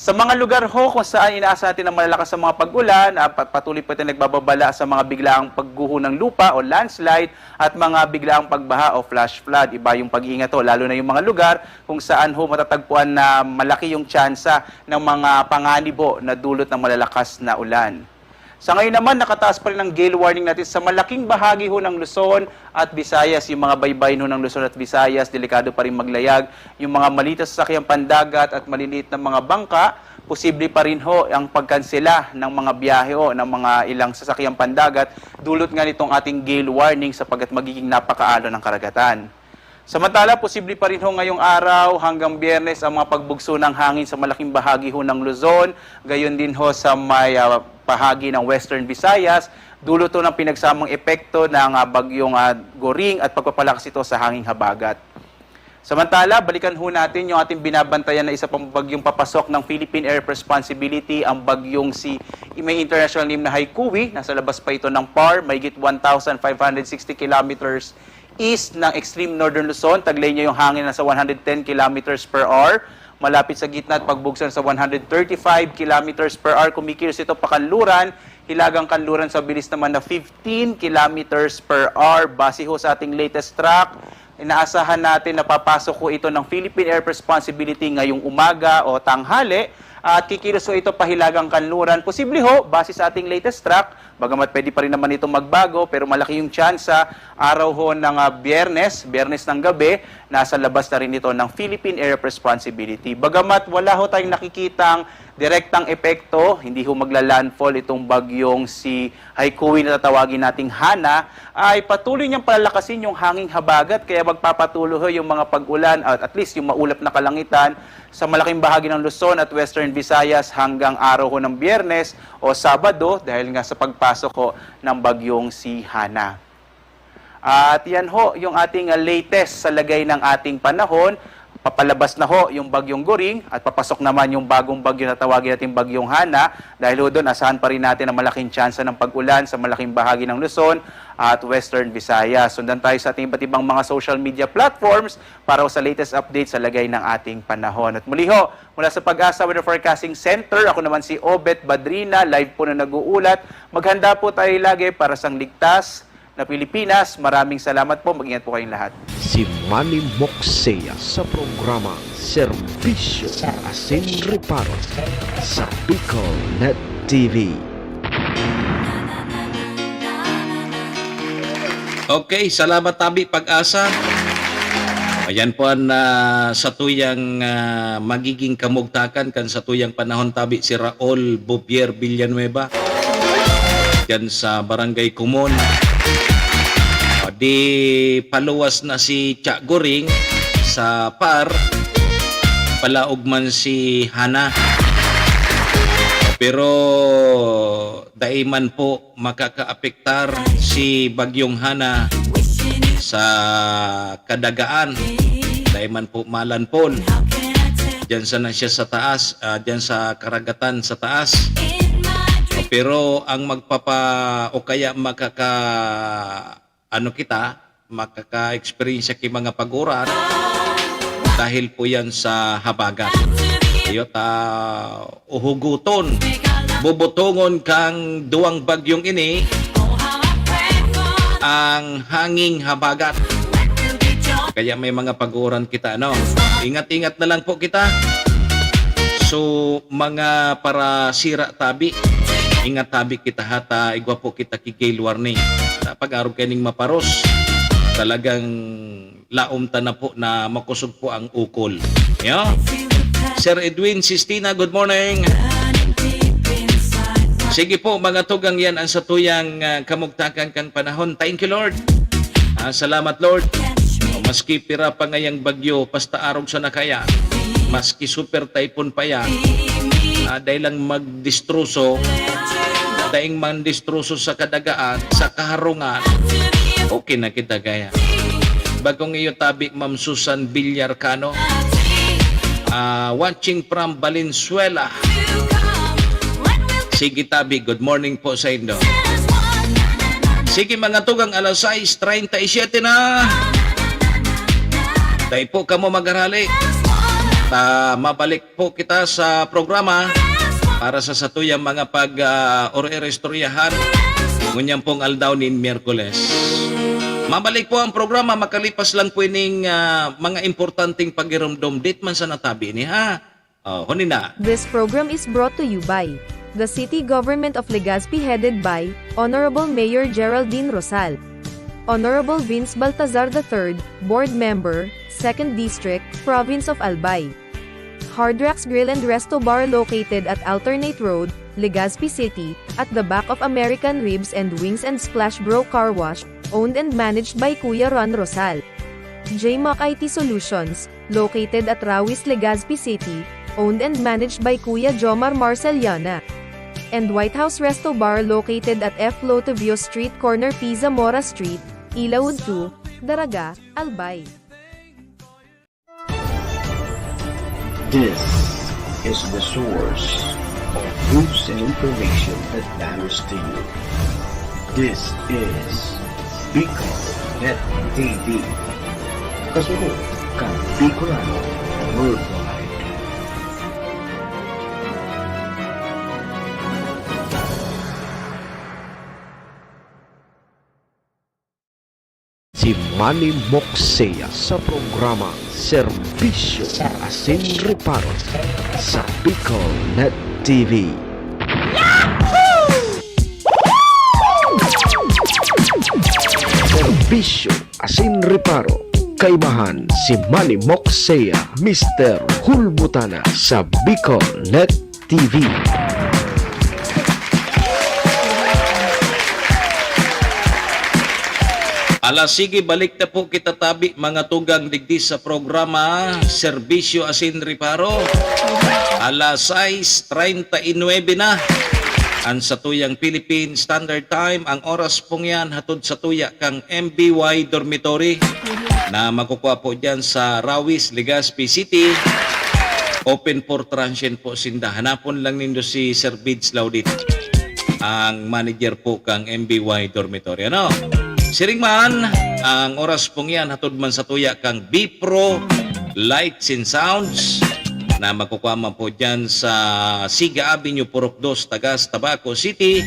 Sa mga lugar ho kung saan inaasa natin ang malalakas na mga pag-ulan, ah, pa- patuloy po tayong nagbababala sa mga biglaang pagguho ng lupa o landslide at mga biglaang pagbaha o flash flood. Iba yung pag-iingat ho, lalo na yung mga lugar kung saan ho matatagpuan na malaki yung tsansa ng mga panganib ho na dulot ng malalakas na ulan. Sa ngayon naman, nakataas pa rin ang gale warning natin sa malaking bahagi ho ng Luzon at Visayas. Yung mga baybayin ho ng Luzon at Visayas, delikado pa rin maglayag. Yung mga maliit na sasakyang pandagat at maliliit na mga bangka, posible pa rin ho ang pagkansela ng mga biyahe ho ng mga ilang sasakyang pandagat, dulot nga nitong ating gale warning sapagkat magiging napakaalon ang karagatan. Samantala, posible pa rin ho ngayong araw hanggang Biyernes ang mga pagbugso ng hangin sa malaking bahagi ho ng Luzon, gayon din ho sa may, ah, bahagi ng Western Visayas, dulot ho ng pinagsamang epekto ng, ah, bagyong, ah, Goring at pagpapalakas ito sa hanging habagat. Samantala, balikan ho natin yung ating binabantayan na isa pang bagyong papasok ng Philippine Area of Responsibility, ang bagyong si, may international name na Haikui. Nasa labas pa ito ng par, mahigit one thousand five hundred sixty kilometers east ng extreme northern Luzon. Taglay niya yung hangin na sa one hundred ten kilometers per hour. Malapit sa gitna at pagbugso sa one hundred thirty-five kilometers per hour. Kumikilos ito pakanluran, hilagang kanluran sa bilis naman na fifteen kilometers per hour. Base ho sa ating latest track, inaasahan natin na papasok ho ito ng Philippine Air Responsibility ngayong umaga o tanghali at kikilos ho ito pahilagang kanluran. Posible ho, base sa ating latest track, bagamat pwede pa rin naman ito magbago, pero malaki yung tsansa, araw ho ng, ah, Biyernes, Biyernes ng gabi, nasa labas na rin ito ng Philippine Air Responsibility. Bagamat wala ho tayong nakikitang direktang epekto, hindi ho magla-landfall itong bagyong si Haikui na tatawagin nating Hana, ay patuloy niyang palalakasin yung hanging habagat, kaya magpapatuloy ho yung mga pag-ulan at at least yung maulap na kalangitan sa malaking bahagi ng Luzon at Western Visayas hanggang araw ho ng Biyernes o Sabado dahil nga sa pagpasok ho ng bagyong si Hana. At yan ho yung ating, ah, latest sa lagay ng ating panahon. Papalabas na ho yung Bagyong Goring at papasok naman yung bagong bagyo na tawagin natin Bagyong Hana. Dahil ho doon, asahan pa rin natin ang malaking tsansa ng pag-ulan sa malaking bahagi ng Luzon at Western Visayas. Sundan tayo sa ating iba't ibang mga social media platforms para ho sa latest update sa lagay ng ating panahon. At muli ho, mula sa Pag-asa Weather Forecasting Center, ako naman si Obet Badrina, live po na nag-uulat. Maghanda po tayo lagi para sa ligtas na Pilipinas. Maraming salamat po. Mag-ingat po kayong lahat. Si Manny Moksea sa programa Serbisyo asin Reparo sa Bicol Net T V. Okay, salamat tabi Pag-asa. Ayan po ang, ah, satuyang, ah, magiging kamugtakan kan satuyang panahon tabi si Raul Bobier Villanueva. Diyan sa Barangay Kumon. Ah, di paluwas na si Cha Goring sa par, palaog man si Hana. Pero dai man po makakaapektar si Bagyong Hana sa kadagaan. Dai man po malanpol. Diyan sana siya sa taas, ah, diyan sa karagatan sa taas. Pero ang magpapa-, o kaya makaka-, ano kita, makaka-eksperyensya ki mga paguran dahil po yan sa habagat. Iyo ta uhuguton, bubutongon kang duwang bagyong ini ang hanging habagat. Kaya may mga paguran kita, ano? Ingat-ingat na lang po kita. So, mga parasira tabi, ingat tabi kita ha, ta igwa po kita ki gale warning. Sa pag-arog kaining maparos, talagang laom ta na po na makosog po ang ukol. Yo? Sir Edwin Sistina, good morning. Sige po, mga tugang, yan ang satuyang, ah, kamugtakan kan panahon. Thank you, Lord. Ah, salamat, Lord. O, maski pira pa ngayang bagyo, basta arog sana kaya. Maski super typhoon pa yan. Ah, dai lang magdistroso, daing mandistroso sa kadagaan, sa kaharungan. Okay na kita kaya. Bagong iyo tabi, Ma'am Susan Villarcano. Ah, watching from Valenzuela. Sige tabi, good morning po sa indo. Sige, mga tugang, alas sais treinta y siete na. Dai po kamo magarali. Ta mabalik po kita sa programa para sa satuyang mga pag, ah, or iristoryahan ngunyan pong aldaw nin Miyerkules. Mabalik po ang programa makalipas lang po ining, ah, mga importanteng pagiromdom. Dit man sa natabi ini, ha? Oh, huni na. This program is brought to you by the City Government of Legazpi, headed by Honorable Mayor Geraldine Rosal. Honorable Vince Baltazar the third, Board Member, Second District, Province of Albay. Hard Rocks Grill and Resto Bar located at Alternate Road, Legazpi City, at the back of American Ribs and Wings and Splash Bro Car Wash, owned and managed by Kuya Ron Rosal. J Mac I T Solutions, located at Rawis, Legazpi City, owned and managed by Kuya Jomar Marceliana. And White House Resto Bar located at F Lotovio Street, corner P Zamora Street, Ilaud two, Daraga, Albay. This is the source of news and information that matters to you. This is Bicol Net T V. Kasunod kan Bicolano Worldwide. Si Manny Moksea sa programa Serbisyo asin Reparo sa Bicol Net T V. Serbisyo asin Reparo. Kaibahan si Manny Moksea, Mister Hulbutana sa Bicol Net T V. Ala, sige, balik na po kita tabi, mga tugang, digdi sa programa Serbisyo asin Reparo. Alas sais treinta y nuebe na an satuyang Philippine Standard Time. Ang oras pong yan, hatod satuya kang M B Y Dormitory. na makukuha po dyan sa Rawis, Legazpi City. Open for transient po sinda. Hanapon lang nindo si Sir Bids Laudit, ang manager po kang M B Y Dormitory. Ano? Siring man, ang oras pong yan, hatod man sa tuya kang B-Pro Lights and Sounds, na makukuha man po dyan sa Siga Avenue, Purok dos, Tagas, Tabaco City.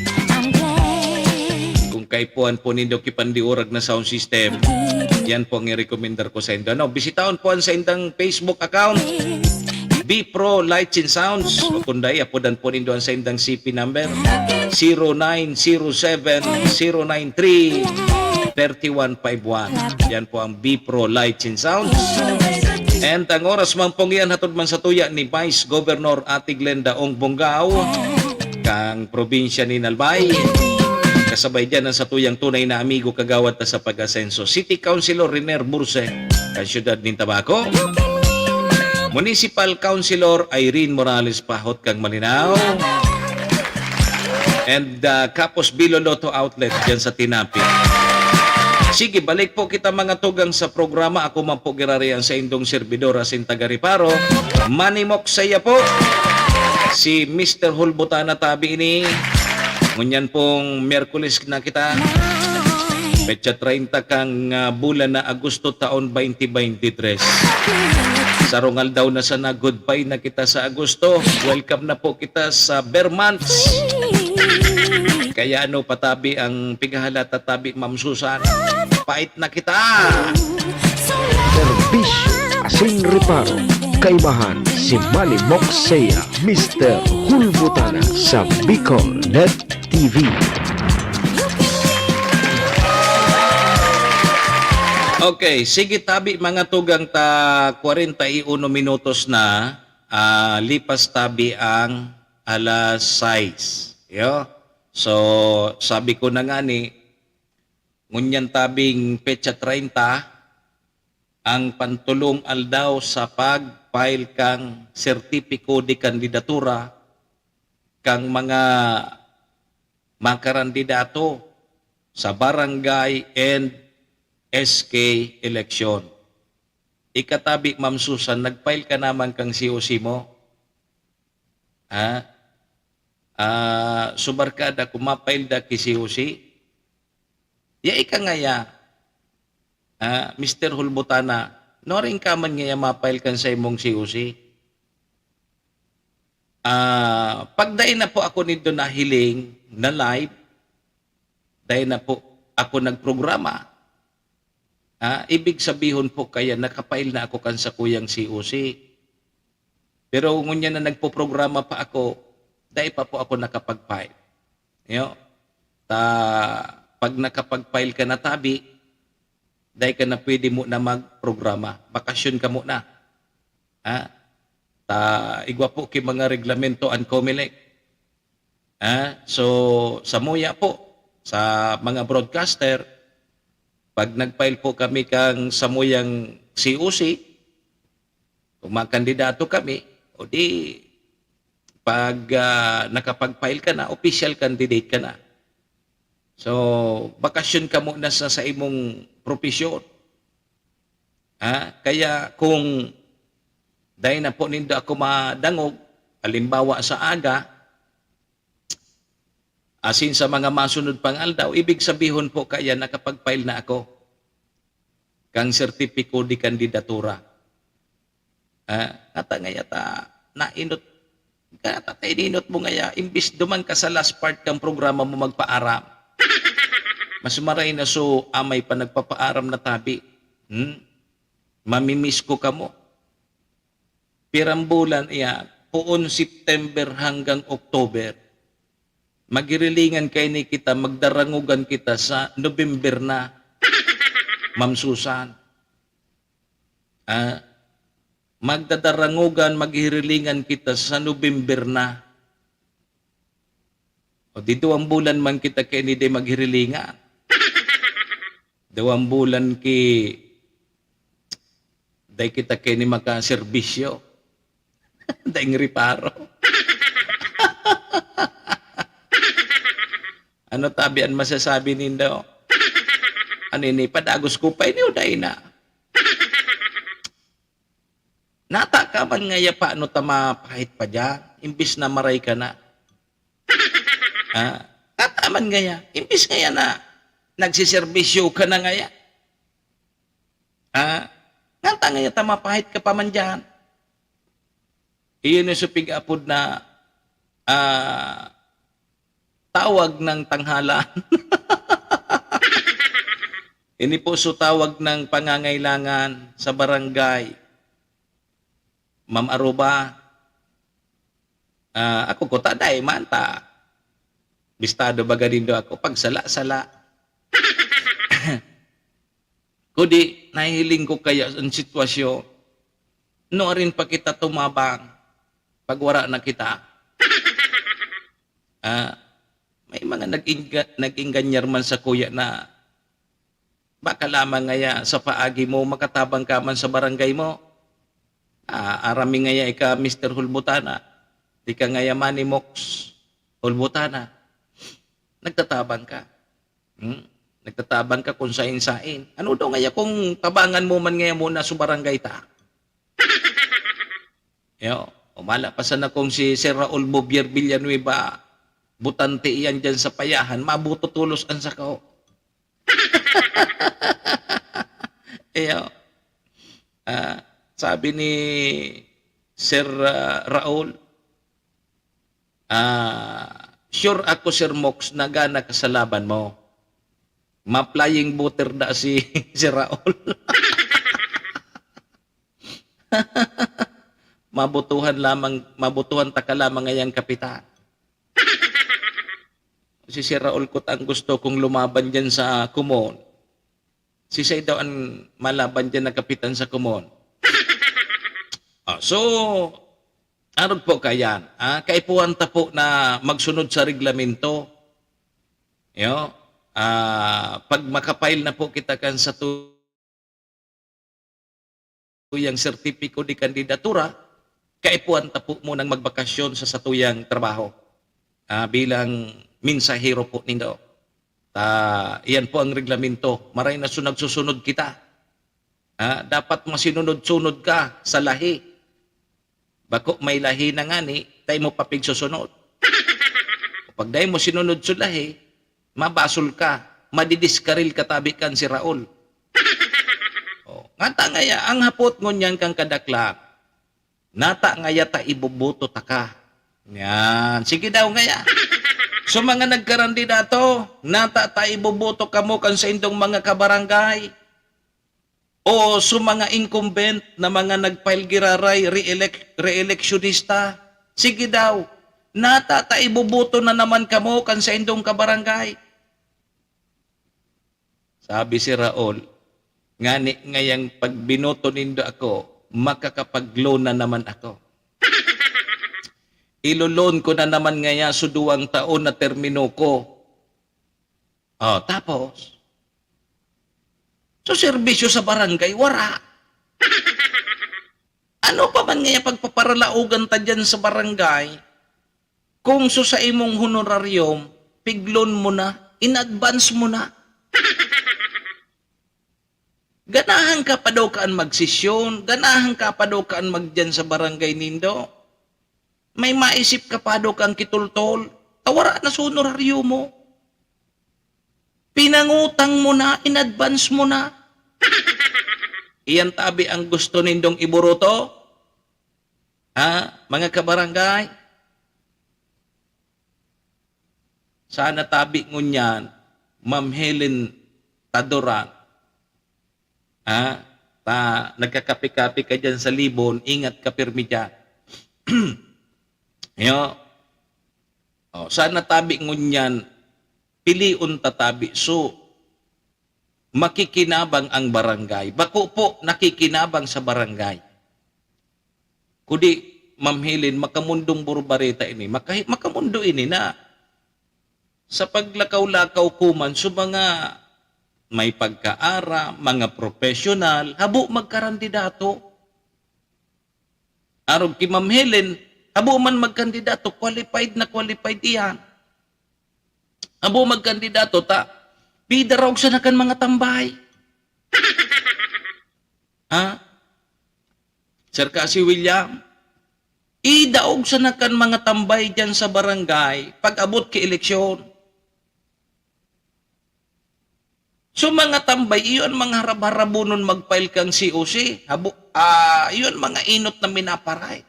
Kung kaipuhan po nindo kipandiurag na sound system, yan po ang i-recommendar ko sa indo. Ano, bisitahon po ang sa indang Facebook account, B-Pro Lights and Sounds. O kung dai, apodan po nindo ang sa indang C P number, zero nine zero seven, zero nine three, thirty one five one. Yan po ang B-Pro Lights and Sounds. And ang oras man pong yan, hatod man sa tuya ni Vice Governor Ate Glenda Ong Bongao, kang probinsya ni Albay. Kasabay dyan ang sa tuyang tunay na amigo, kagawad ta sa pag-asenso, City Councilor Riner Burse, kan siyudad nin Tabaco. Municipal Councilor Irene Morales Pahot kang Malinao. And, ah, Kapos Bilo Lotto Outlet dyan sa Tinapi. Sige, balik po kita, mga tugang, sa programa. Ako man po girarian sa indong servidor asin taga-Reparo, Manny Mox Saya po. Si Mister Hulbutana tabi ini. Ngunyan pong Miyerkules na kita. Petsa treinta kang, ah, bulan na Agosto, taon twenty twenty-three. Sarong aldaw na sana, goodbye na kita sa Agosto. Welcome na po kita sa Ber months. Kaya ano, patabi ang pighahalat, tatabi, Ma'am Susan. Pait na kita. Serbisyo asin reparo, kaibahan si Manny Moxea, Mister Hulbutana sa Bicol Net T V. Okay, sige tabi, mga tugang, ta kwarenta y uno minutos na, ah, lipas tabi ang alas sais. Yo? So, sabi ko na nga ni, ngunyan tabing petsa treinta, ang pantulong aldaw sa pag-file kang sertipiko de kandidatura kang mga makarandidato sa barangay and S K election. Ikatabi, Ma'am Susan, nag-file ka naman kang C O C mo? Ha? Ah, subarkada, kung ma-file da ki C O C, ya ika ngaya, ah, Mister Hulbutana, nuaring ka man ngaya ma-file kan sa imong C O C? Ah, pag dai na po ako nindo nahiling na live, dai na po ako nagprograma, ah, ibig sabihon po kaya naka-file na ako kan sakuyang C O C. Pero ngunyan na nagpoprograma pa ako, dai pa po ako nakapag-file. Yo? Ta, pag nakapag-file ka na tabi, dai ka na pwede mo na magprograma. Bakasyon ka muna. Ha? Ta, igwa po ki mga reglamento an Comelec. Ha? So, samuya po, sa mga broadcaster, pag nag-file po kami kang samuyang C O C, kung makandidato kami, o di, pag, ah, nakapag-file ka na, official candidate ka na. So, bakasyon ka muna sa, sa imong propesyon. Ha? Kaya kung dai na po nindo ako madangog, halimbawa sa aga, asin sa mga masunod pang aldaw, ibig sabihon po kaya nakapag-file na ako kang sertipiko de kandidatura. Ah, ata ngaya ta nainot, kaya ta ininot mo ngaya, imbis duman ka sa last part kang programa mo magpaaram. Mas maray na so amay pa nagpapaaram na tabi. Hmm? Mamimiss ko kamo. Pirang bulan iyan, poon September hanggang October. Magirilingan kaini kita, magdarangogan kita sa November na, Ma'am Susan. Ah, magdadarangogan, maghirilingan kita sa November na. O di duwang bulan man kita kaini di maghirilingan. Duwang bulan ki, dai kita kaini makaserbisyo. Daing reparo. Ano tabi an masasabi nindo? Ano ini, padagos ko pa ini o dai na? Nata ka man ngaya, paano ta mapahit pa diyan? Imbis na maray ka na. Ah, nata man ngaya, imbis ngaya na nagsiserbisyo ka na ngaya. Ah, nata ngaya ta mapahit ka pa man diyan. Iyon yung supig apod na, ah, tawag ng tanghalan. Ini po so tawag ng pangangailangan sa barangay. Ma'am Aruba, ah, ako ko ta, dai man ta. Bistado baga nindo ako, pagsala-sala. Kundi, nahihiling ko kaya ang sitwasyon, nuarin pa kita tumabang pag wara na kita. Ah, may mga nag-ingga-, nag-ingganyar man sa kuya na baka lamang ngaya sa paagi mo, makatabang ka man sa barangay mo. Ah, aram mi ngaya ika, Mister Hulbutana. Di ka ngaya Manny Mox Hulbutana. Nagtatabang ka. Hmm? Nagtatabang ka kung sain-sain. Ano daw ngaya kung tabangan mo man ngaya muna sa barangay ta? Yo, umala pa sana kung si Sir Raul Bouvier Villanueva, butante iyan dyan sa Payahan, mabuto tolos an sako. Iyo. Ah, sabi ni Sir, ah, Raul, ah, "Sure ako, Sir Mox, na gana ka sa laban mo. Ma-flying butter da si, si Raul." Mabutuhan lamang, mabutuhan taka lamang ngayang kapitan. Si Sir Raul Cot ang gusto kong lumaban diyan sa Kumon. Siisay daw an malaban diyan na kapitan sa Kumon? Ah, so, arog po kayan, ah, kaipuhan ta po na magsunod sa reglamento. Yo, ah, pag maka-file na po kita kan satuyang sertipiko de kandidatura, kaipuhan ta po munang magbakasyon sa satuyang trabaho, ah, bilang mensahero po nindo. Ta, iyan po ang reglamento. Maray na su-, nagsusunod kita. Ah, dapat masinunod-sunod ka sa lahi. Bako may lahi na ngani, dai mo pa pigsusunod. Pag dai mo sinunod sa lahi, mabasol ka, madidiskaril ka tabi kan si Raul. Oh, ngata ngaya, ang hapot ngunyan kan kadaklan, nata ngaya ta iboboto taka? Yan. Sige daw ngaya. So, mga nagkarandidato, nata ta iboboto kamo kan saindong mga kabarangay? O sa mga incumbent na mga nag-file giraray, re-elec-, re-electionista? Sige daw, nata ta iboboto na naman kamo kan saindong kabarangay? Sabi si Raul, "Ngani ngayang pagbinoto nindo ako, makakapag-loan na naman ako. Ilo-loan ko na naman ngaya sa duwang taon na termino ko." Oh, tapos? So, serbisyo sa barangay, wara. Ano pa man ngaya pagpaparalaogan ta diyan sa barangay, kung so sa imong honorarium, pig-loan mo na, in advance mo na? Ganahan ka pa daw kaan magsesyon, ganahan ka pa daw kaan magdiyan sa barangay nindo. May maisip ka pa daw kang kitultol, ta wara na sa honoraryo mo. Pinangutang mo na, in advance mo na. Iyan tabi ang gusto nindong iburuto? Ha, mga kabarangay? Sana tabi ngunyan, Ma'am Helen Tadoran. Ha? Ta, nagkakape-kape ka diyan sa Libon, ingat ka pirmi diyan. Yo. Oh, sana tabi ngunyan, pilion ta tabi. So, makikinabang ang barangay. Bako po nakikinabang sa barangay. Kundi, Ma'am Helen, makamundong burbareta ini. Makahi-, makamundo ini na sa paglakaw-lakaw ko man sa mga may pagkaaram, mga professional, habo magkarandidato. Arog ki Ma'am Helen, habo man magkandidato, qualified na qualified iyan. Habo magkandidato, ta, bida raw siya na kan mga tambay. Ha? Sir Kasi William, idaog sana kan mga tambay diyan sa barangay pag-abot ki eleksyon. So, mga tambay, iyo an mga harab-harabonon mag-file kang C O C. Habo-, ah, iyo an mga enot na minaparay.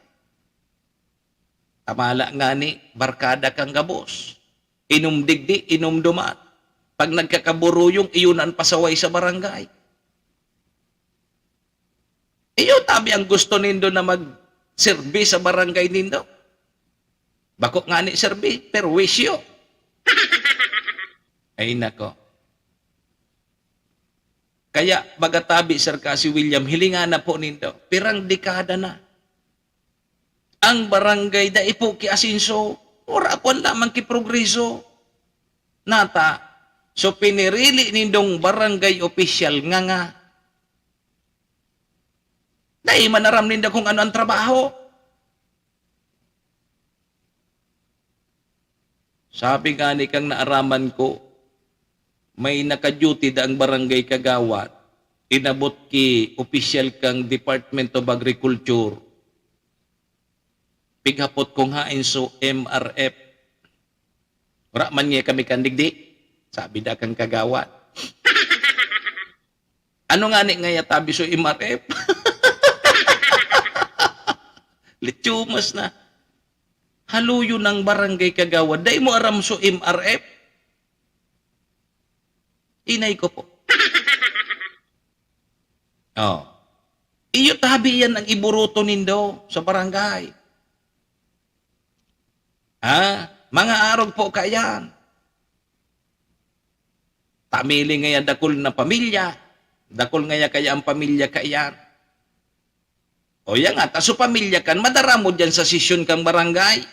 Tamala ngani, barkada kang gabos. Inom digdi, inom duman. Pag nagkakaburuyong, iyo na an pasaway sa barangay. Iyo tabi ang gusto nindo na magserbi sa barangay nindo. Bako ngani serbi, perwisyo. Ay nako. Kaya baga tabi, Sir Kasi William, hilinga na po nindo. Pirang dekada na. Ang barangay dai po ki asenso. Wara kuwan lamang ki progreso. Nata, so pinirili nindong barangay opisyal nga nga. Dai man aram ninda kung ano ang trabaho. Sabi ngani kang naaraman ko, may naka-duty daang barangay kagawad, inabot ki opisyal kang Department of Agriculture. Pighapot kung haen so M R F. "Wara man niya kami kan digdi," sabi da kang kagawad. "Ano ngani ngaya tabi so M R F?" Litsumas na. Haluyon ang barangay kagawad. Dai mo aram so M R F? Inay ko po. Oh. Iyo tabi yan ang iburoto nindo sa barangay. Ha? Mga arog po kaiyan. Pamili ngaya dakul na pamilya. Dakul ngaya kaya ang pamilya kaiyan. O yan nga, ta so pamilya kan, madara mo dyan sa sesyon kang barangay.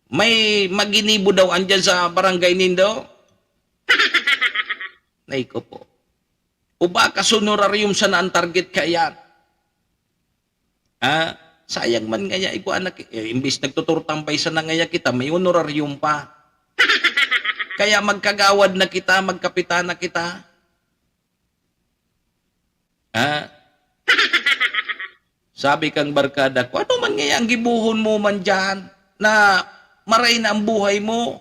May maginibo daw andyan sa barangay nindo? Nay ko po. O baka sa honorarium sana ang target kaiyan? Ah, sayang man ngaya igwa na ki-, eh, imbis nagtuturtambay sana ngaya kita, may honorarium pa. Kaya magkagawad na kita, magkapitan na kita. Ah? Sabi kang barkada ko, "Ano man ngaya ang gibohon mo man diyan na maray na ang buhay mo?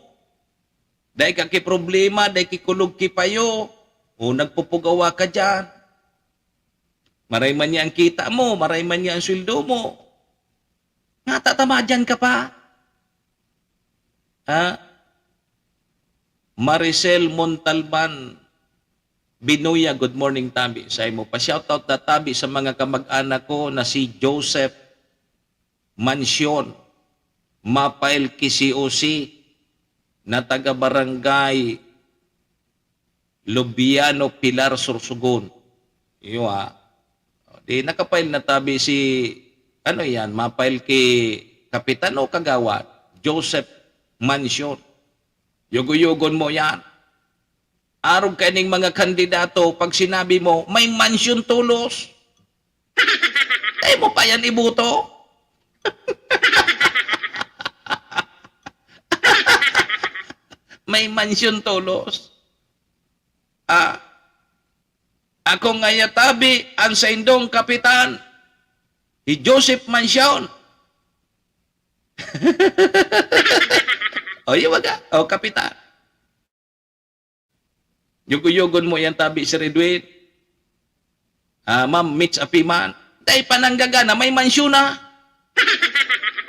Dai ka ki problema, dai ki kulog ki payo, o nagpupugawa ka diyan. Maray man niya ang kita mo, maray man niya ang sweldo mo. Nga tatama diyan ka pa?" Ha? Maricel Montalban Binuya, good morning, tabi. Saimo pa, shoutout na tabi sa mga kamag-anak ko na si Joseph Mancion, mapail ki C O C, na taga Barangay Lubiano, Pilar, Sorsogon. Iyo, ah. Di nakapail na tabi si, ano yan, mapail ki Kapitan o Kagawad Joseph Mancion. Yugo-yugon mo yan. Arog kaining mga kandidato, pag sinabi mo, "May mansyon tolos." Dai mo pa yan iboto. May mansyon tolos. Ah, ako ngaya tabi ang saindong kapitan, si Joseph Mancion. O, iyo baga. O, kapitan. Yugo-yugon mo yan tabi, Sir Edwin. Ah, Ma'am Mitch Apiman. Dai pa nanggagana, may mansyon na.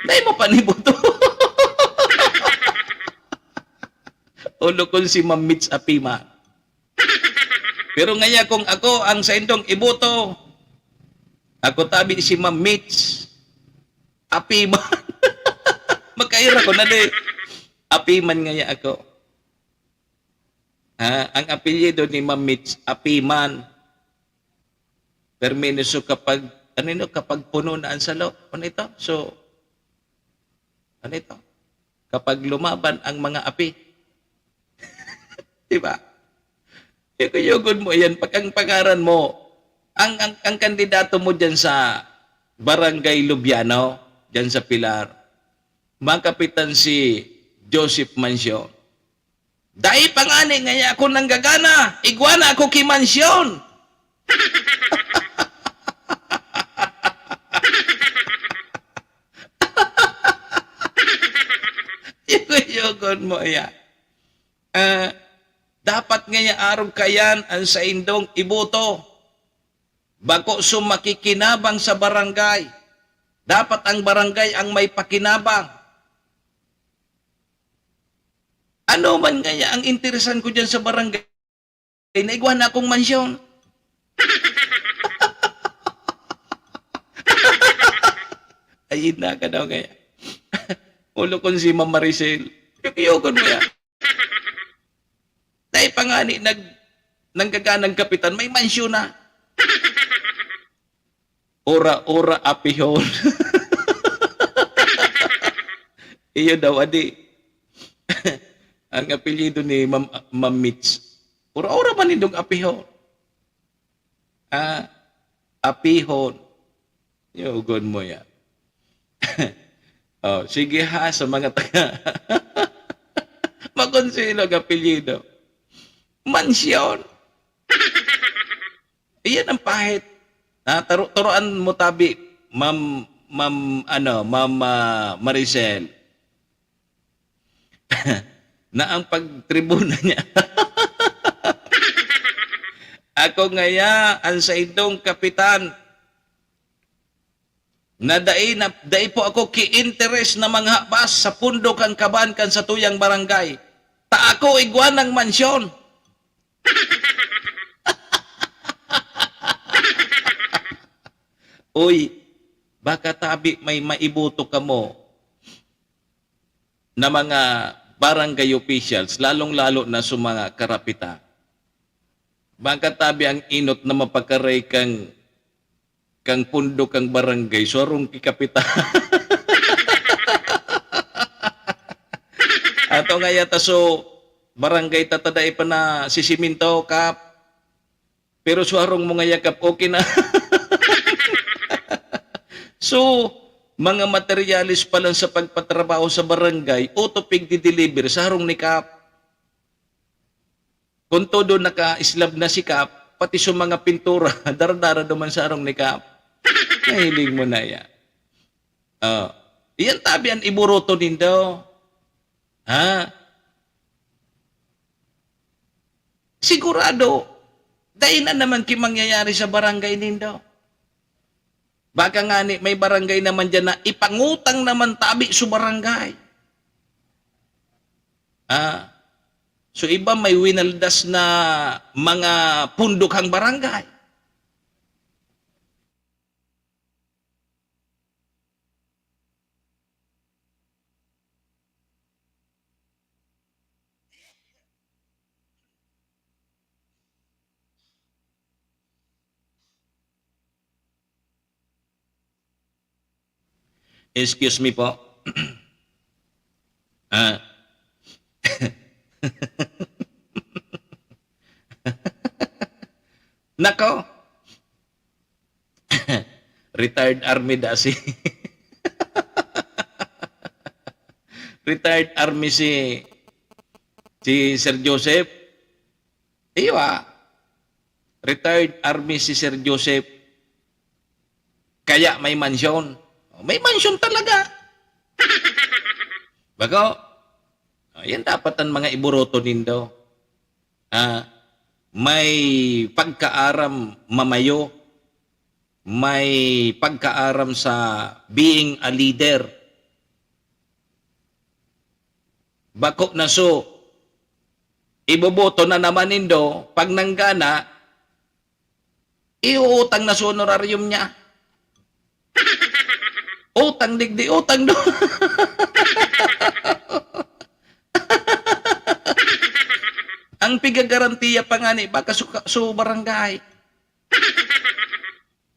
Dai mo pa niboto. Ulo kon si Ma'am Mitch Apiman. Pero ngaya kung ako ang saindong iboto, ako tabi si Ma'am Mitch Apiman. Magkaira ko na di. Apiman ngaya ako. Ha? Ang apelyido ni Ma'am Mitch, Apiman. Permi so kapag, ano ito? Kapag puno na ang salo. Ano ito? So, ano ito? Kapag lumaban ang mga api. Di ba? Yugo-yugon mo yan. Pag ang pangaran mo, ang, ang, ang kandidato mo dyan sa Barangay Lubiano, dyan sa Pilar, mga kapitan si Joseph Mancion. Dai pa ngani ngaya ako nanggagana, igwa na ako ki mansyon. Tugon mo iya. Ah, dapat ngaya arog kayan an saindong iboto. Bako so makikinabang sa barangay. Dapat ang barangay ang may pakinabang. Ano man ngaya ang interesan ko diyan sa barangay? Naigwa na akong mansyon. Ay, na ka daw kaya. Ulo kong si Ma'am Maricel. Yukyugon mo yan. Dahil pa nga ni nag, nanggaganang kapitan, may mansyon na. Ora-ora apihon. Iyo daw, adi. Ang apelyido ni Ma'am, Ma'am Mitch. Ora-ora man nindong apihon. Ah, apihon. Yugon mo yan. Oh, sige ha, sa mga taga. Makonselo ang apelyido. Mansyon. Iyan ang pahit. Ah, taro-, turoan mo tabi, Ma'am, Ma'am, ano, Ma'am, ah, Maricel, na ang pagtribuna niya. Ako ngaya, ang saindong kapitan, na dai na, dai po ako ki-interes na manghabas sa pundo kan kaban kan satuyang barangay. Ta ako igwa ng mansyon. Uy, baka tabi may maiboto kamo na mga barangay officials, lalong-lalo na sa mga karapitan. Baka tabi ang inot na mapakaray kang, kang pundo kang barangay, so harong ki kapitan. Ato nga yata, so, barangay tatada ipa na sisiminto, kap. Pero sa harong mga yakap, okay na. So, mga materyales pa lang sa pagpatrabaho sa barangay, utopig di-deliver sa harong ni Kap. Kung todo naka-slab na si Kap, pati sa mga pintura, dara-dara duman sa harong ni Kap. Nahiling mo na yan. Oh. Iyan tabi ang iburoto nindo. Ha? Sigurado, dai na naman ki mangyayari sa barangay nindo. Baka nga ni, may barangay naman diyan na ipangutang naman tabi sa barangay. Ah, so iba may winaldas na mga pundok ang barangay. Excuse me po. Ah. Nako. Retired army da si retired army si, si Sir Joseph. Iyo, ah. Retired army si Sir Joseph. Kaya may mansyon. May mansyon talaga. Bako, ayan dapat ang mga iburoto nindo. Ah, may pagkaaram mamayo, may pagkaaram sa being a leader. Bako na so, iboboto na naman nindo, pag nanggana, iuutang na sa honorarium niya. Utang digdi, utang do. Ang pigagarantiya pa nga ni, baka su, su barangay.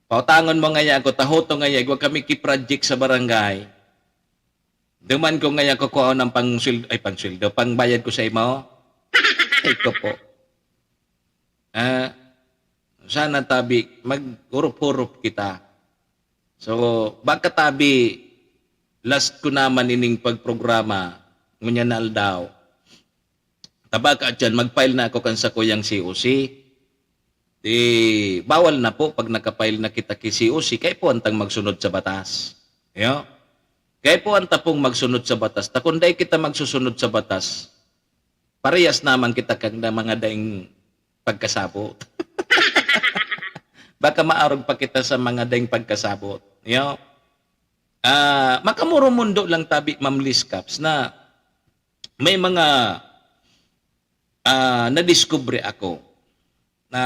Pautangon mo ngaya ako, tahoto ngaya, igwa kami ki project sa barangay. Duman ko ngaya kukuha ng pangsweldo, ay, pangsweldo, pangbayad ko sa imo. Ito po. Ah, sana tabi, maghurop-hurop kita. So, baka tabi, last ko naman ining pagprograma, ngunyan na aldaw. Tabaka dyan, mag-file na ako kan sakuyang C O C. Di, bawal na po pag naka-file na kita ki C O C, kaipuhan tang magsunod sa batas. Yo? Kaya po ang tapong magsunod sa batas. Ta kung dai kita magsusunod sa batas, parehas naman kita kan mga daing pagkasabot. Baka maarog pa kita sa mga daing pagkasabot. Yo? Ah, makamuro-mundo lang tabi, Ma'am Liz Caps, na may mga, ah, nadiskubre ako na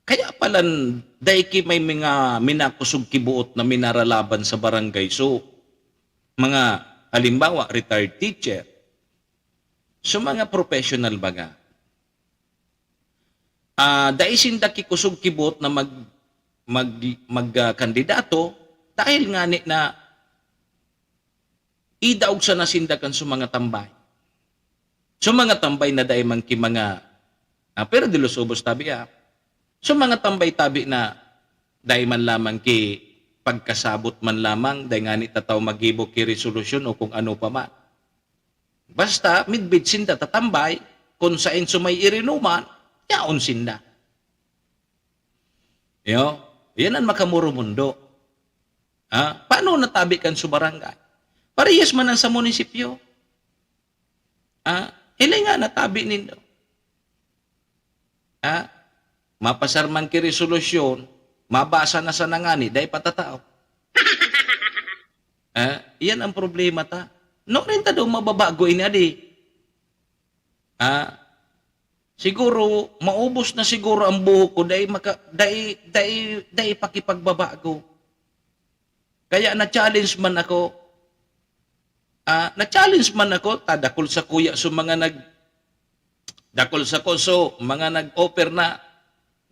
kaya palan dai ki may mga minakusog ki buot na minaralaban sa barangay. So, mga halimbawa, retired teacher. So, mga professional baga. Ah, dai sinda ki kusog ki buot na mag-, mag-, mag-, ah, kandidato dahil ngani na idaog sana sinda kan so mga tambay. So mga tambay na dai man ki mga, ah, pero di losubos tabi, ah. So mga tambay tabi na dai man lamang ki pagkasabot man lamang, dai ngani ta tao maggibo ki resolusyon o kung ano pa man. Basta midbid sinda tatambay, kun saen so may irinuman, yaon sinda. Yo, yan ang makamuro-mundo. Ha? Paano natabi kan su barangay? Parehas man ang sa munisipyo. Ha? Hilinga natabi nindo. Ha? Mapasar man ki resolusyon, mabasa na sana ngani, dai patatao. Ha? Iyan ang problema ta. No, rin ta daw mababago ini, adi. Ha? Siguro, maubos na siguro ang buhok ko, dai maka-, dai, dai, dai pakipagbabago. Kaya na-challenge man ako. Ah, na-challenge man ako, ta dakul sakuya so mga nag-, dakul sako so mga nag-offer na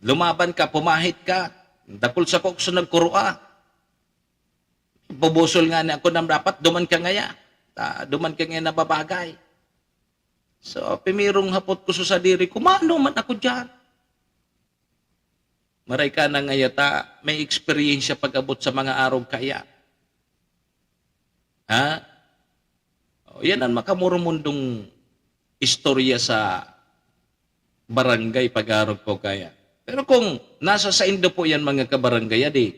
lumaban ka, pumahit ka. Dakul sako so nagkurua. Bubusol ngani ako na dapat duman ka ngaya. Ta, duman ka ngaya nababagay. So, pimirong hapot ko sa sadiri ko, "Mano man ako diyan?" Maray ka na ngaya ta, may eksperyensya pag-abot sa mga arog kaya. Ha? O, yan ang makamurumundong istorya sa barangay pag-arog ko kaya. Pero kung nasa saindo po yan, mga kabarangay, adi,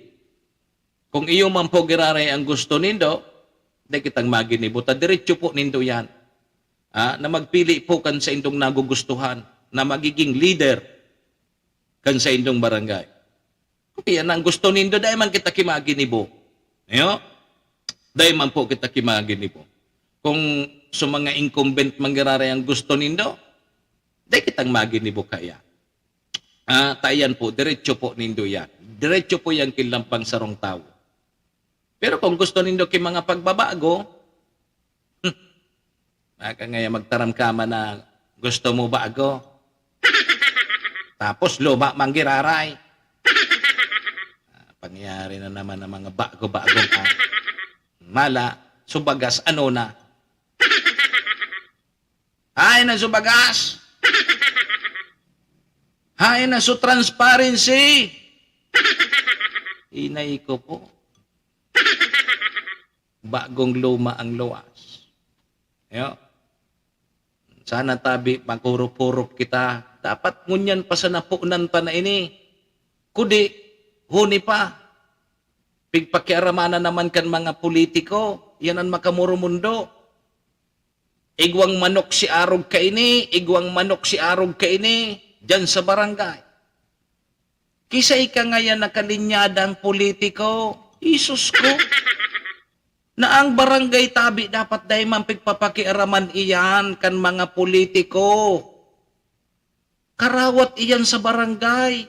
kung iyo man po giraray ang gusto nindo, dai kitang maginibo ta, diretso po nindo yan. Ah, na magpili po kan saindong nagugustuhan na magiging leader kan saindong barangay. Kung iyan ang gusto nindo, dai man kita kimaginibo. Ayo? Dai man po kita kimaginibo. Kung sa mga incumbent man giraray ang gusto nindo, dai kitang maginibo kaya. Ah, ta iyan po, diretso po nindo yan. Diretso po yan kin lampang sarong tawo. Pero kung gusto nindo ki mga pagbabago, hmm, baka ngaya magtaram ka man na gusto mo bago. Tapos luma man giraray. Ah, pangyayari na naman ang mga bago-bagong, ah, mala, subagas, ano na? Haen na su bagas? Haen na su transparency? Inay ko po. Bagong luma ang luwas. Yo. Sana tabi, maghurup-hurup kita. Dapat ngunyan pa sa napunan ta na ini. Kudi, huni pa. Pigpakiaramanan naman kan mga politiko. Yan ang makamurumundo. Igwang manok si arog kaini, igwang manok si arog kaini, diyan sa barangay. Kisay ka ngayan nakalinyadang politiko, Isus ko. Na ang barangay tabi dapat dai man pigpapakiaraman iyan kan mga politiko. Karawat iyan sa barangay.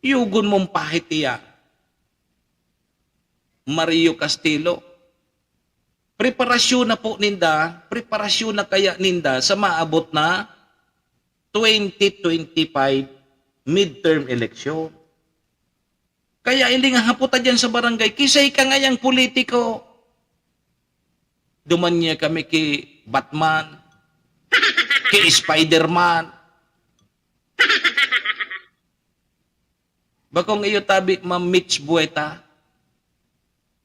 Yugon mong pahit iyan. Mario Castelo. Preparasyon na po ninda, preparasyon na kaya ninda sa maabot na twenty twenty-five midterm election. Kaya ilinga hapot ta diyan sa barangay, kisay ka ngayang politiko. Duman niya kami ki Batman, ki Spider-Man. Bakong iyo tabi, Ma'am Mitch Bueta.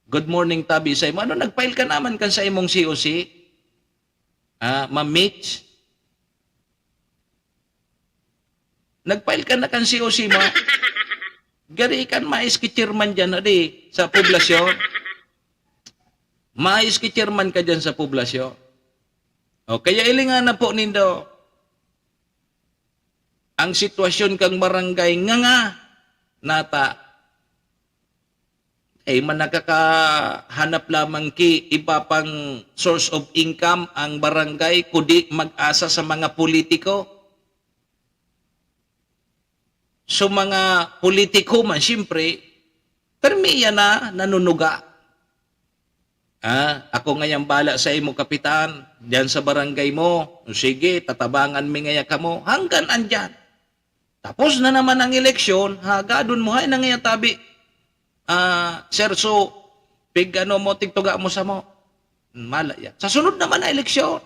Good morning, tabi sa imo. Ano, nag-file ka naman kan sa imong C O C? Ah, Ma'am Mitch? Nag-file ka na kan C O C mo? Gari kan mais ki chairman diyan, adi, sa poblasyon. Mais ki chairman ka diyan sa poblasyon. O, kaya ilingan na po nindo ang sitwasyon kang barangay nganga nata. Ay, man nakakahanap lamang ki iba pang source of income ang barangay, kudi mag-asa sa mga politiko. So, mga politiko man, siyempre, permi yan na nanunuga. Ah, ako ngayang bala sa imo, kapitan, diyan sa barangay mo. O sige, tatabangan mi ngaya kamo. Hanggang andyan. Tapos na naman ang eleksyon, hagadon mo, hay na ngaya tabi. Ah, Sir, so, pig ano mo, tigtuga mo sa mo. Mala yan. Sa sunod naman na eleksyon.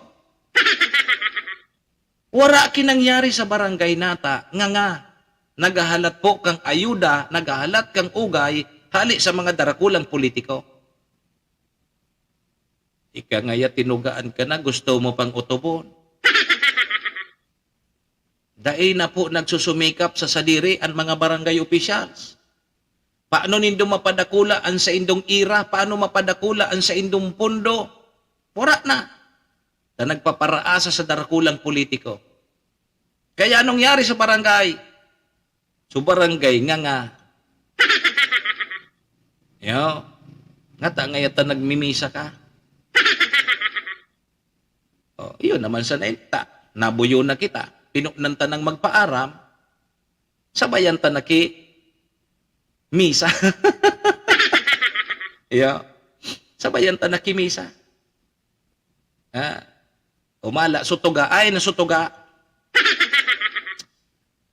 Wara ki nangyari sa barangay nata, nganga. Naghahalat po kang ayuda, naghahalat kang ugay, hali sa mga darakulang politiko. Ika ngaya tinugaan ka na, gusto mo pang utubon. Dai na po nagsusumikap sa sadiri an mga barangay officials. Paano nindo mapadakula an saindong ira? Paano mapadakula an saindong pondo? Wara na. Ta nagpaparaasa sa darakulang politiko. Kaya anong yari sa barangay? So, barangay, nganga. Yo. Ngata ngaya ta nagmimisa ka. Oh, iyon naman sa nainta. Nabuyo na kita. Pinuknan ta nang magpaaram. Sabayan ta na ki misa. Yo. Sabayan ta na ki misa. Ha? Umala, sutuga. Ay, nasutuga.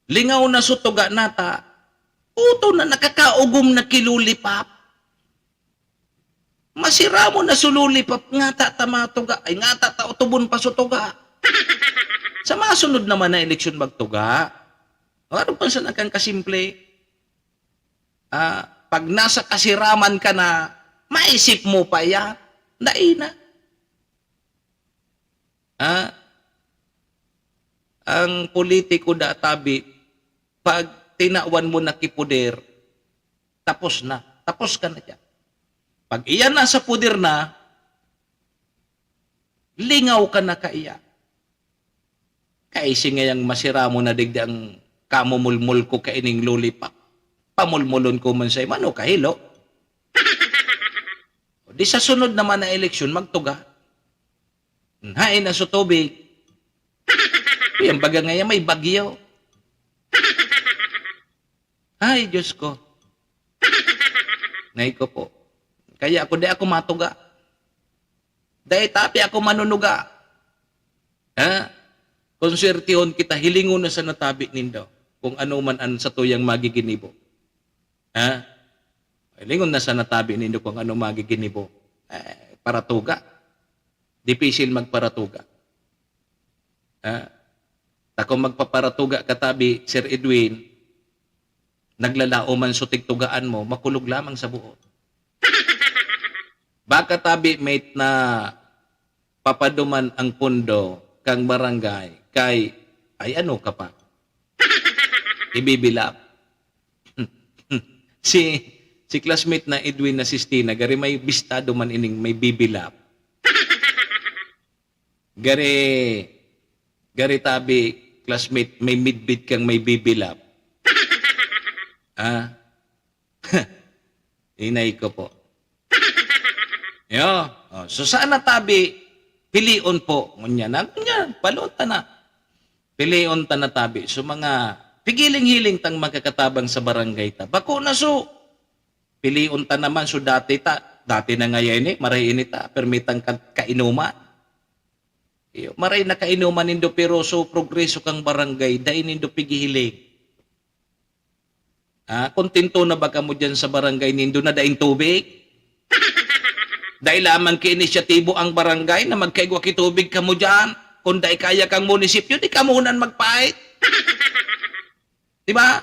Lingaw na sutuga nata. Uto na nakakaugom na ki lollipop. Masiramo na su lollipop, ngata ta matuga. Ay, ngata ta utubon pa sutuga. Sa masunod naman na eleksyon magtuga. Ano pa sa nakang kasimple? Ah, pag nasa kasiraman ka na, maisip mo pa yan? Dai na. Ah, ang politiko da tabi, pag tinawan mo na ki poder, tapos na. Tapos ka na diyan. Pag iyan nasa poder na, lingaw ka na kaiya. Kaisi ngayang masiramo na digdi ang kamumulmol ko kaining lollipop. Pamulmolon ko man sa imano, kahilo. Di sa sunod naman na eleksyon, magtuga. Hain na sa tubig. Yan baga ngayon, may bagyo. Ay, Diyos ko. Nay ko po. Kaya ako, di ako matuga. Dahil tapi ako manunuga. Ha? Konswertihon kita, hilingon na sa natabi nindo kung ano man ang satuyang magiginibo. Ha? Hilingon na sa natabi nindo kung ano magiginibo. Eh, paratuga. Dipisil magparatuga. Ha? Ta kung magpaparatuga ka tabi, Sir Edwin, naglalao man so tigtugaan mo, makulog lamang sa buot. Baka tabi, mate, na papaduman ang pundo kang barangay kay, ay ano ka pa? Ibibilap. Si, si classmate na Edwin na Sistina, gari may bistado man ining may bibilap. Gari, gari tabi, classmate, may midbit kang may bibilap. Ah? Inay ko po. Yo, oh, so sana tabi, pilion po. Ngunyan na, ngunyan, palota na. Pilion ta na tabi. So mga pigiling-hiling tang makakatabang sa barangay ta. Bako na so, pilion ta naman so dati ta. Dati na ngaya ini, maray ini ta, permitang ka-, kainuman. Iyo, maray na kainuman nindo, pero so progreso kang barangay, dai nindo pigihiling. Ah, kontento na ba kamo diyan sa barangay nindo na daing tubig? Dai lamang ki inisyatibo ang barangay na magkaigwa ki tubig kamo diyan. Kung dai kaya kang munisipyo, di kamo hunan mag-fight. Di ba?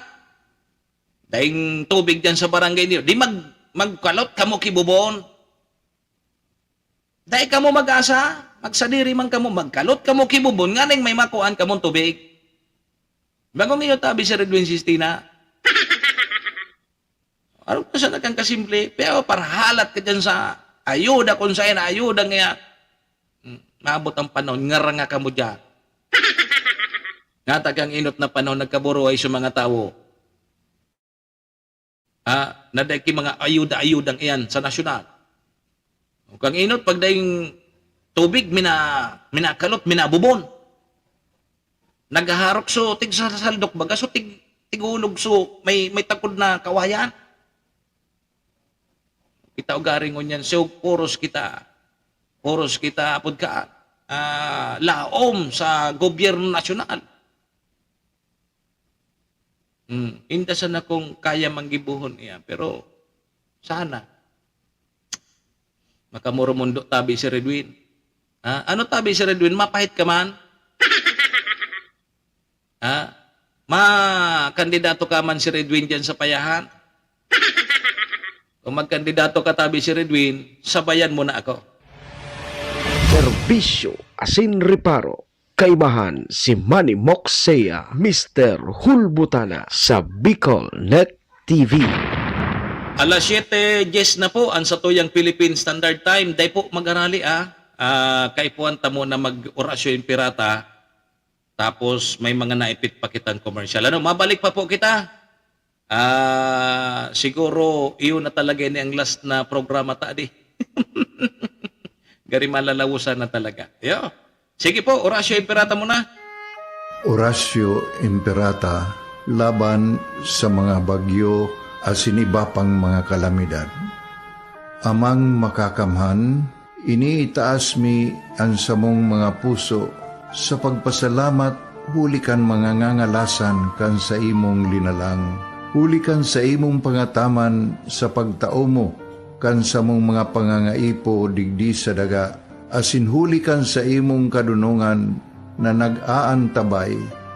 Daing tubig diyan sa barangay niyo. Di mag-, magkalot kamo ki bubon. Dai kamo mag-asa, magsadiri man kamo, magkalot kamo ki bubon, nganing may makuan kamong tubig. Bagong iyo tabi, Sir Edwin Sistina. Ano na siya nagkang kasimple? Pero parhalat ka dyan sa ayuda, kung saan na ayuda nga, hmm, maabot ang panahon, ngaranga ka mo dyan. Natagang inot na panahon, nagkaburuhay sa mga tawo. Ah, na dai ki mga ayuda-ayudang iyan sa nasyonal. Kang inot, pagdaing tubig, mina-, minakalot, minabubon. Naghaharok so, tig sa saldok baga, so, tig, tigulog so, may, may tagkod na kawayan. Kita ugari ngunyan, so, puros kita, puros kita, apod ka, ah, laom sa gobyerno nasyonal. Hmm, inda sana kung kaya manggibuhon niya, pero sana. Makamurumundo tabi si Redwin. Ha? Ano tabi si Redwin? Mapahit ka man? Ha? Makandidato ka man si Redwin dyan sa Payahan? Kung magkandidato ka tabi si Redwin, sabayan mo na ako. Serbisyo asin reparo. Kaibahan si Manny Moxea, Mister Hulbutana sa Bicol Net T V. Alas siyete dies na po ang satuyang Philippine Standard Time. Dai po magarali, ah. Ah, kaipuhan ta muna mag-orasyon pirata. Tapos may mga naipit pa kitang commercial. Ano, mabalik pa po kita. Ah, siguro, iyon na talaga ini ang last na programa ta, di. Gari malalawosan na talaga. Yo. Sige po, Horacio Imperata muna. Horacio Imperata laban sa mga bagyo asin iba pang mga kalamidad. Amang Makakamhan, iniitaas mi an samong mga puso sa pagpasalamat huli kan mga ngangalasan kan saimong linalang, huli kan saimong pangataman sa pagtao mo kan samong mga pangangaipo digdi sa daga, asin huli kan saimong kadonongan na nag-aantabay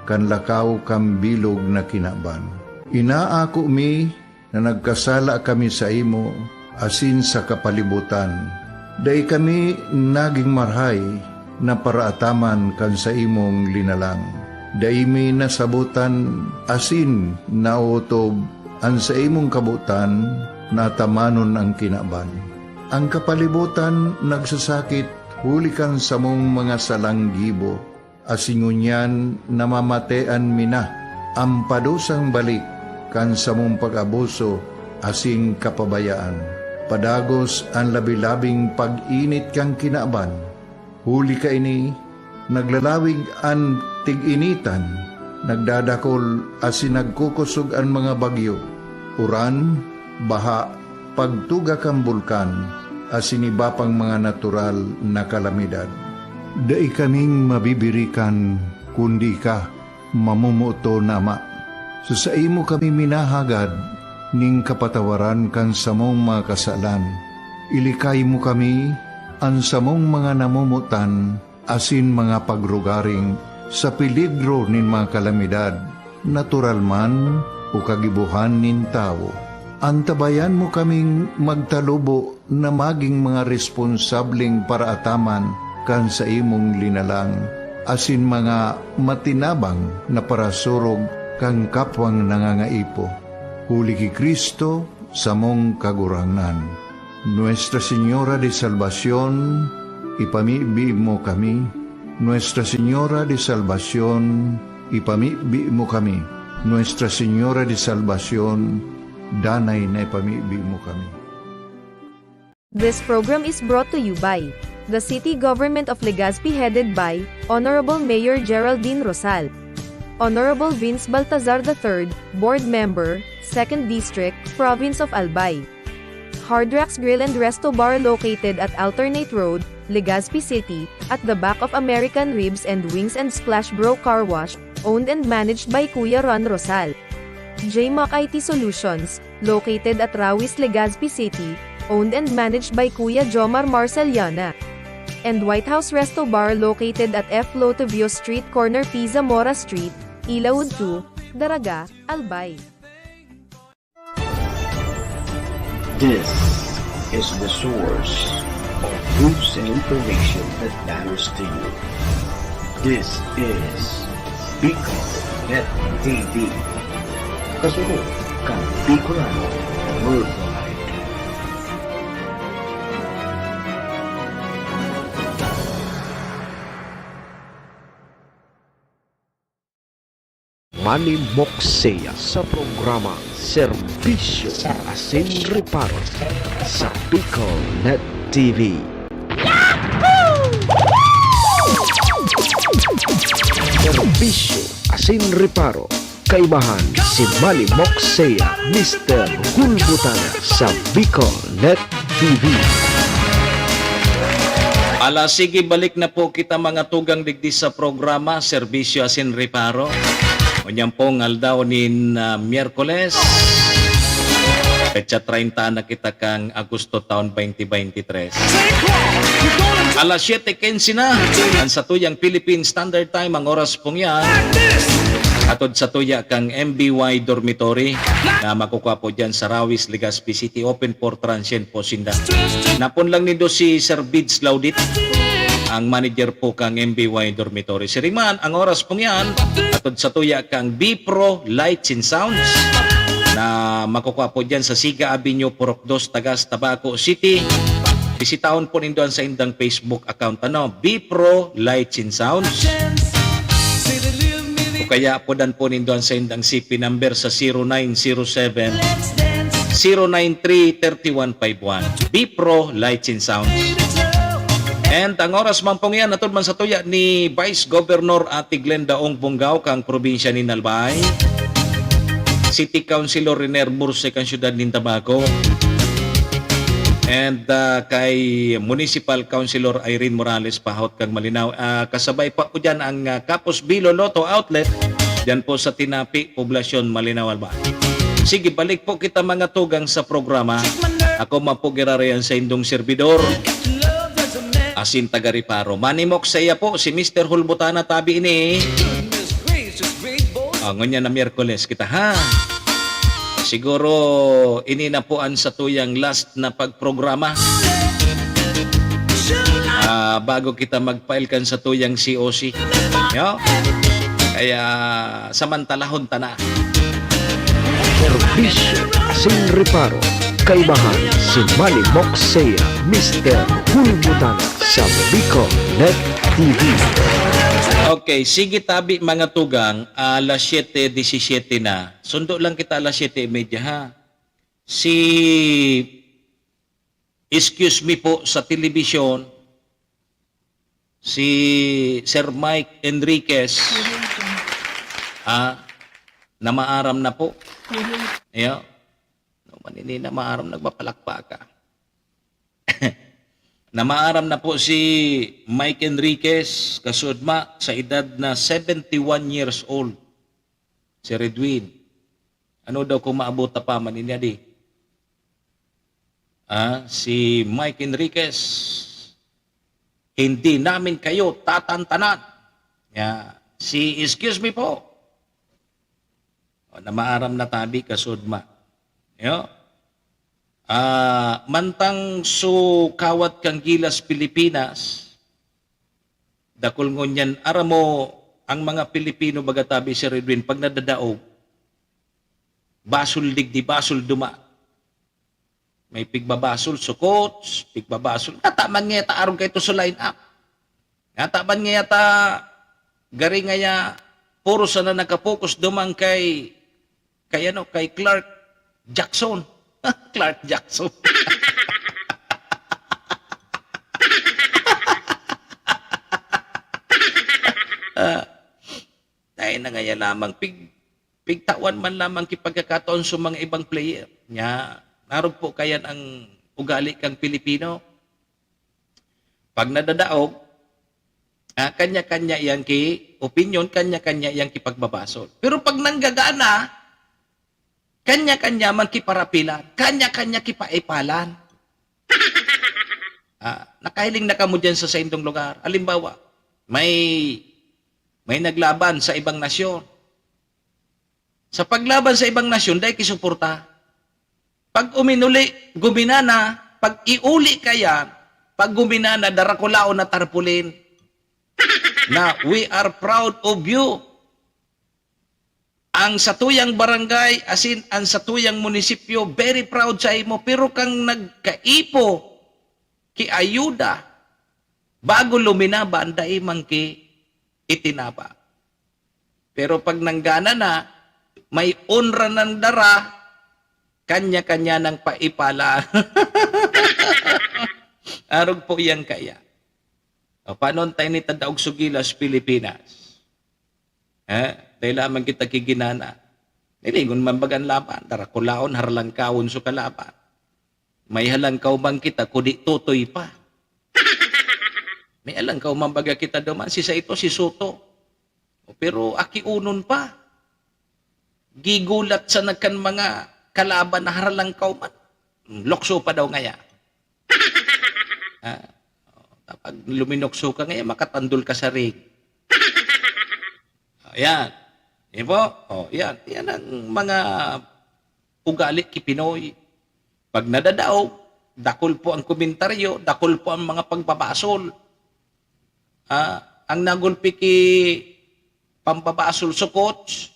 kan lakaw kan bilog na kinaban. Inaako mi na nagkasala kami saimo asin sa kapalibotan. Dai kami nagin marahay na paraataman kan saimong linalang. Dai mi nasabotan asin naotob an saimong kabotan na atamanon an kinaban. An kapalibotan nagsasakit huli kan samong mga salang gibo, asin ngunyan namamatean mi na an padusang balik kan samong pag-abuso asin kapabayaan. Padagos an labi-labing pag-init kan kinaban. Huli kaini, naglalawig an tig-initan, nagdadakol asin nagkukosog an mga bagyo, uran, baha, pagtuga kan bulkan, asin iba pang mga natural na kalamidad. Dai kaming mabibirikan, kundi ika, mamomoton na Ama. Sa saimo kami minahagad nin kapatawaran kan samong mga kasalan. Ilikay mo kami, an samong mga namomotan, asin mga pagrugaring sa peligro nin mga kalamidad, natural man o kagibohan nin tawo. Antabayan mo kaming magtalubo na magin mga responsableng paraataman kan saimong linalang, asin mga matinabang na parasurog kan kapwang nangangaipo. Huli ki Cristo, samong Kagurangnan. Nuestra Señora de Salvacion, ipamibi mo kami. Nuestra Señora de Salvacion, ipamibi mo kami. Nuestra Señora de Salvacion, danay na ipamibi mo kami. This program is brought to you by the City Government of Legazpi, headed by Honorable Mayor Geraldine Rosal, Honorable Vince Baltazar the third, Board Member, Second District, Province of Albay. Hard Rocks Grill and Resto Bar, located at Alternate Road, Legazpi City, at the back of American Ribs and Wings and Splash Bro Car Wash, owned and managed by Kuya Ron Rosal. J Mac I T Solutions, located at Rawis, Legazpi City, owned and managed by Kuya Jomar Marceliana. And White House Resto Bar, located at F Lotovio Street, corner P Zamora Street, Ilaud two, Daraga, Albay. This is the source of news and information that matters to you. This is Bicol Net T V. Kasunod kan Bicolano. Worldwide. Manimok siya sa programa Serbisyo asin Reparo sa Bicol Net T V. Serbisyo asin Reparo, kaibahan si Manimok siya, Mister Hulbutana sa Bicol Net T V. Ala, sige, balik na po kita, mga tugang, digdi sa programa, Serbisyo asin Reparo. Ngunyan pong aldaw nin, ah, Miyerkules, petsa treinta na kita kan Agosto taon twenty twenty-three. Alas siyete quince na, ang satuyang Philippine Standard Time, ang oras pong yan. Atod satuya kang M B Y Dormitory na makukua po dyan sa Rawis, Legazpi City. Open for transient po sinda. Napon lang nindo si Sir Bids Laudit, ang manager po kang M B Y Dormitory. Siring man, ang oras pong yan, atod satuya kang B Pro Lights and Sounds na makukua po dyan sa Siga Avenue, Purok Dos, Tagas, Tabaco City. Bisitahon po nindo ang saindang Facebook account, ano, B Pro Lights and Sounds. O kaya apodan po nindo ang saindang C P number sa zero nine zero seven, zero nine three, thirty one five one. B Pro Lights and Sounds. And ang oras man pong yan, atod man satuya ni Vice Governor Ate Glenda Ong Bongao, kang probinsya nin Albay. City Councilor Riner Burse, kang siyudad nin Tabaco. And, ah, kay Municipal Councilor Irene Morales Pahot, kang Malinao. Ah, kasabay pa po dyan ang, ah, Kapos Bilo Lotto Outlet, dyan po sa Tinapi, Poblacion, Malinao, Albay. Sige, balik po kita, mga tugang, sa programa. Ako man po giraray an saindong servidor, asin taga-Reparo. Manimok siya po, si Mister Hulbutana tabi ini. Ah, ngunyan na Miyerkules kita, ha? Siguro, ini na po ang satuyang last na pagprograma. Ah, bago kita magpail kan satuyang C O C. Yo? Kaya, samantalahon ta na. Serbisyo asin reparo, kaibahan si Manny Moksea, Mister Hulbutana sa Bicol Net T V. Okay, sige tabi, mga tugang, alas siyete disisiyete na. Sundo lang kita alas siyete y media, ha? Si, excuse me po, sa telebisyon, si Sir Mike Enriquez, ah, na maaram na po. Iyo. No, manini na maaram, nagpapalakpak ka. Na maaram na po si Mike Enriquez, kasudma, sa edad na seventy-one years old. Si Redwin. Ano daw kung maabot ta pa man ini, adi? Ah, si Mike Enriquez, "Hindi namin kayo tatantanan." Ya, si, excuse me po. O, na maaram na tabi, kasudma. Yo? Ah, mantang su kawat kan gilas Pilipinas, dakul ngunyan, aram mo, ang mga Pilipino, baga tabi, Sir Edwin, pag nadadaog, basol digdi, basol duma. May pigbabasol, sukots, pigbabasol. Ngata man ngaya ta arog kaito sa line-up. Ngata man ngaya ta gari ngaya puro sana nakapokus duman kay, kay ano, kay Clark Jackson. Clark Jackson. Ah, tayo na ngaya lamang. Pig-, pigtawan man lamang ki pagkakataon sa mga ibang player. Nya, narog po kayan ang ugali kang Pilipino. Pag nadadaog, ah, kanya-kanya iyang ki opinyon, kanya-kanya iyang kipagbabasol. Pero pag nanggagana, kanya-kanya man kiparapilan, kanya-kanya kipaipalan. Ah, nakahiling na kamo diyan sa saindong lugar. Halimbawa, may, may naglaban sa ibang nasyon. Sa paglaban sa ibang nasyon, dai kisuporta. Pag uminuli, guminana, pag iuli kaya, pag guminana, darakulaon na tarpaulin. Na, "We are proud of you." ang satuyang barangay, asin ang satuyang munisipyo, very proud sa imo, pero kang nagkaipo ki ayuda, bago luminaban, dai man ki itinaba. Pero pag nanggana na, may onra nang dara, kanya-kanya nang paipala. Arog po yan kaya. O, paano tayo ni tadaog sugilas Pilipinas? Eh, dahil lamang kita kiginana. Nilingon man bagan laban, darakulaon, harlangkawon so kalaban. May halangkaw man kita, kudi tutoy pa. May halangkaw man baga kita duman, si sa ito, si Soto. Pero akiunon pa. Gigulat sa nagkan mga kalaban na haralangkaw man. Lokso pa daw ngaya. Ah, pag luminokso ka ngaya, makatandol ka sa ring. Ayan. Yan po. Oh, yan. Yan ang mga ugali ki Pinoy. Pag nadadaog, dakul po ang komentaryo, dakul po ang mga pagbabasol. Ah, ang nagulpi ki pambabasol sa coach.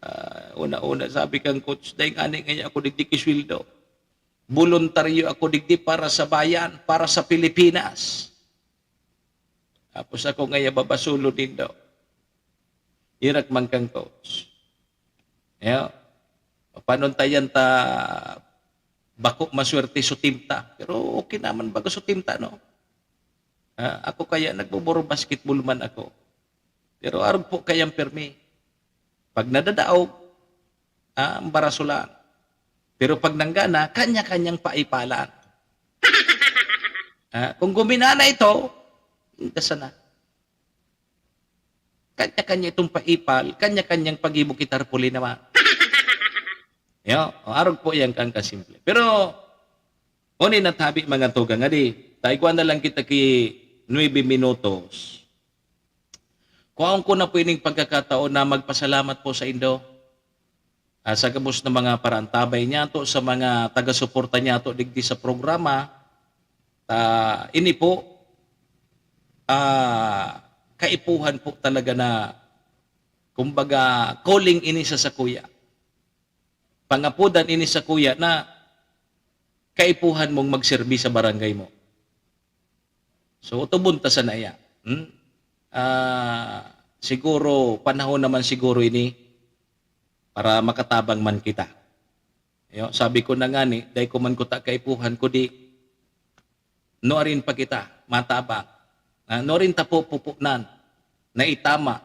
Ah, una-una, sabi kang coach, "Dai ngani ngaya ako digdi kisweldo. Boluntaryo ako digdi para sa bayan, para sa Pilipinas." Tapos ako ngaya babasulon nindo. Irak man kang coach. Yo, panontayan ta bako maswerte so team ta. Pero okay naman baga so team ta, no? Ah, ako kaya nagboboro basketball man ako. Pero arog po kayang permi. Pag nadadaog, ah, ang barasolan. Pero pag nanggana, kanya-kanyang paipalan. Ah, kung guminana ito, inda sana. Kanya-kanya itong paipal, kanya-kanyang pag-ibo ki tarpuli naman. Yo, o, arog po yan kang kasimple. Pero, uni na tabi, mga tugang, adi, taigwa na lang kita ki nuebe minutos. Kuhaon ko na po ining pagkakataon na magpasalamat po sa indo, ah, sa gabos na mga parantabay niyato, sa mga taga-suporta niyato digdi sa programa. Ta, ini po, ah, kaipuhan po talaga na, kumbaga, calling ini sa sakuya. Pangapodan ini sakuya na kaipuhan mong magserbi sa barangay mo. So, tubon ta sana iya. Hmm? Ah, siguro, panahon naman siguro ini para makatabang man kita. Yo, sabi ko na ngani, dai ko man kuta kaipuhan, kudi nuarin pa kita matabang. Ah, nuarin ta po pupunan na itama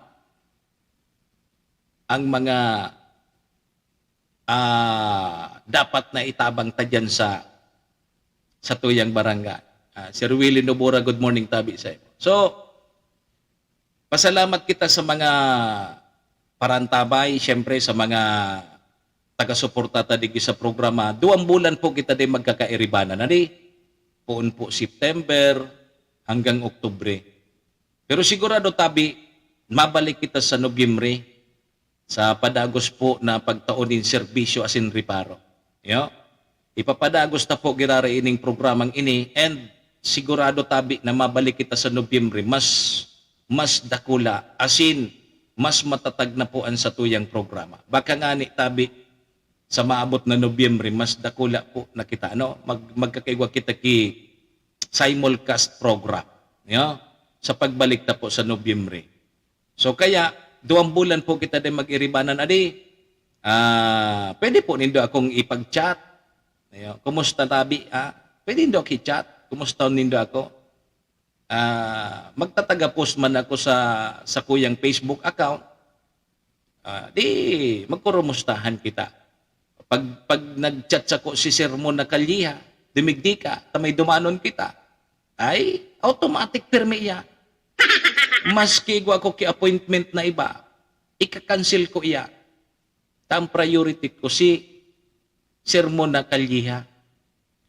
ang mga, ah, dapat na itabang ta diyan sa, sa tuyang barangay. Ah, Sir Willie Nobora, good morning, tabi sa imo. So, pasalamat kita sa mga parantabay, siyempre sa mga taga-suporta ta digdi sa programa. Duwang bulan po kita din magkakairibanan, adi? Poon po September hanggang Oktubre. Pero sigurado, tabi, mabalik kita sa Nobyembre sa padagos po na pagtao nin serbisyo asin reparo. Yo? Ipapadagos ta po girara ining programang ini, and sigurado, tabi, na mabalik kita sa Nobyembre mas, mas dakula, asin mas matatag na po an satuyang programa. Baka ngani, tabi, sa maabot na Nobyembre, mas dakula po na kita, ano? Mag-, magkakaigwa kita ki simulcast program, yo? Sa pagbalik ta po sa Nobyembre. So, kaya, duwang bulan po kita din mag-iribanan, adi. Ah, pwede po nindo akong ipag-chat. Ayo, "Kumusta, tabi, ah?" Pwede nindo ako i-chat. "Kumusta nindo ako?" Ah, magtataga-post man ako sa, sa kuyang Facebook account. Ah, di, magkurumustahan kita. Pag, pag nag-chat sako si Sermon na Calleja, dumigdi ka, ta may dumanon kita. Ay, automatic pirmi iya. Maski igwa ko ki appointment na iba, ika-cancel ko iya. Ta ang priority ko si Sermon na Calleja.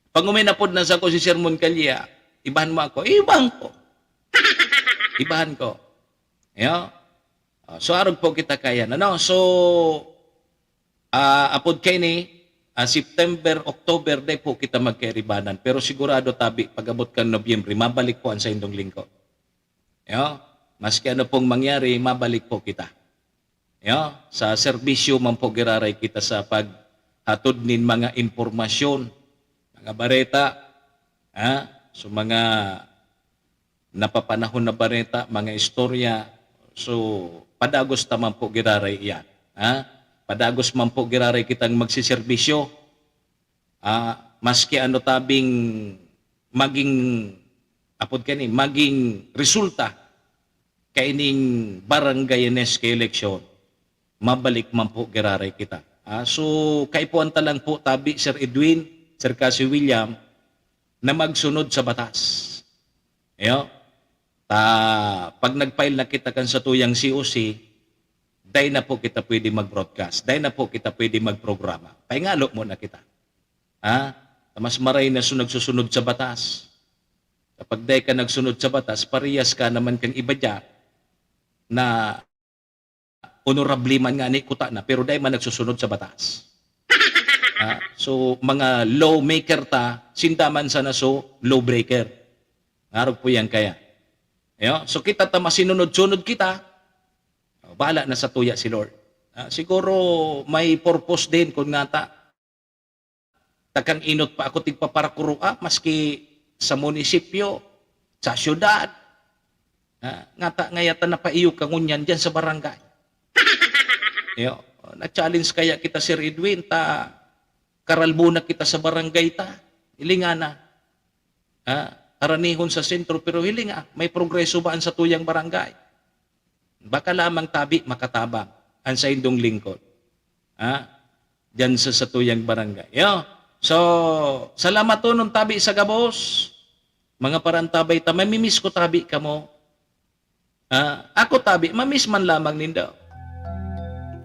Pag uminapod na sako si Sermon Calleja, ibahan mo ako, ibahan ko. Ibahan ko. Yo? Ah, so, arog po kita kayan, ano? So, ah, apod kaini, ah, September, October, dai po kita magkairibanan. Pero sigurado, tabi, pag-abot kan Nobyembre, mabalik po ang saindong lingkod. Yo? Maski ano pong mangyari, mabalik po kita. Yo, sa serbisyo man po giraray kita sa paghatod nin mga impormasyon, mga bareta, ha? So, mga napapanahon na bareta, mga istorya. So, padagos ta man po giraray iyan, ha? Padagos man po giraray kitang magseserbisyo. Ah, maski ano tabing maging, apod kani, maging resulta kaining barangay N S K election, mabalik man po giraray kita. Ah, so, kaipuhan ta lang po tabi, Sir Edwin, Sir Cassie William, na magsunod sa batas. Iyo, ta, pag nag-file na kita kan satuyang C O C, dai na po kita pwede mag-broadcast, dai na po kita pwede magprograma. Pahingalo mo na kita. Ha? Ta mas maray na su-, nagsusunod sa batas. Kapag dai ka nagsunod sa batas, parehas ka naman kang iba diyan na honorable man ngani kuta na, pero dai man nagsusunod sa batas. Ah, so, mga lawmaker ta, sinda man sana so lawbreaker. Ngarog po yan kaya. Yo? So, kita ta masinunod-sunod kita, oh, bahala na sa tuya si Lord. Ah, siguro may purpose din kung ngata takang inot pa ako tigpaparakuro, ah, maski sa munisipyo, sa syudad. Ah, ngata ngaya ta napaiyo ka ngunyan diyan sa barangay. Yo, na-challenge kaya kita, Sir Edwin, ta karalbo na kita sa barangay ta. Hilinga na. Ah, aranihon sa sentro, pero hilinga, may progreso ba an satuyang barangay? Baka lamang tabi makatabang an saindong lingkod. Ha? Diyan sa satuyang barangay. Yo. So, salamat tonon tabi sa gabos. Mga parantabay ta, mamimiss ko tabi kamo. Ha? Ako tabi, mamiss man lamang nindo.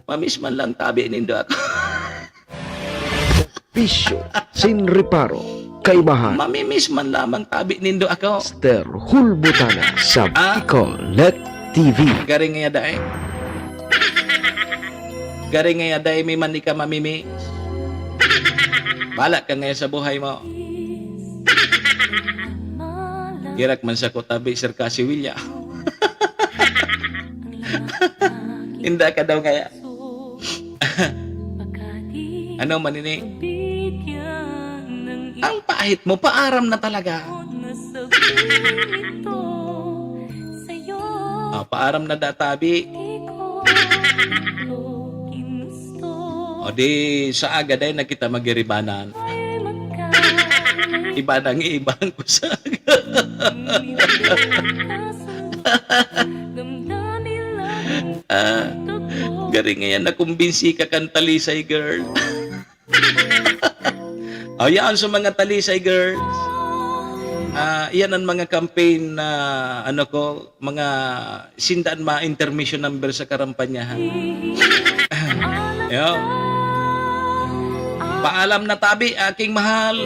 Mamiss man lang tabi nindo ako. Bisyo, sin reparo, kaibahan. Mamimiss man lamang tabi nindo ako. Mister Hulbutana sa Ah? Bicol Net T V. Gari ngaya dai. Gari ngaya dai, may man di ka mamimiss. Bala ka ngaya sa buhay mo. Girak man sa ko tabi, Sir Cassie William. Inda ka daw ngaya. Ano man ini? Ang pahit mo, paaram na talaga. Oh, paaram na da, tabi. O di, sa aga dai na kita magiribanan. Iba nang iibang ko sa aga. Ah, garing ngayan, nakumbinsi ka kan Talisay girl. O, yan sa mga Talisay girls. Ah, yan ang mga campaign na, ano ko, mga sinda an mga intermission number sa karampanyahan. Yo. Paalam na tabi, aking mahal.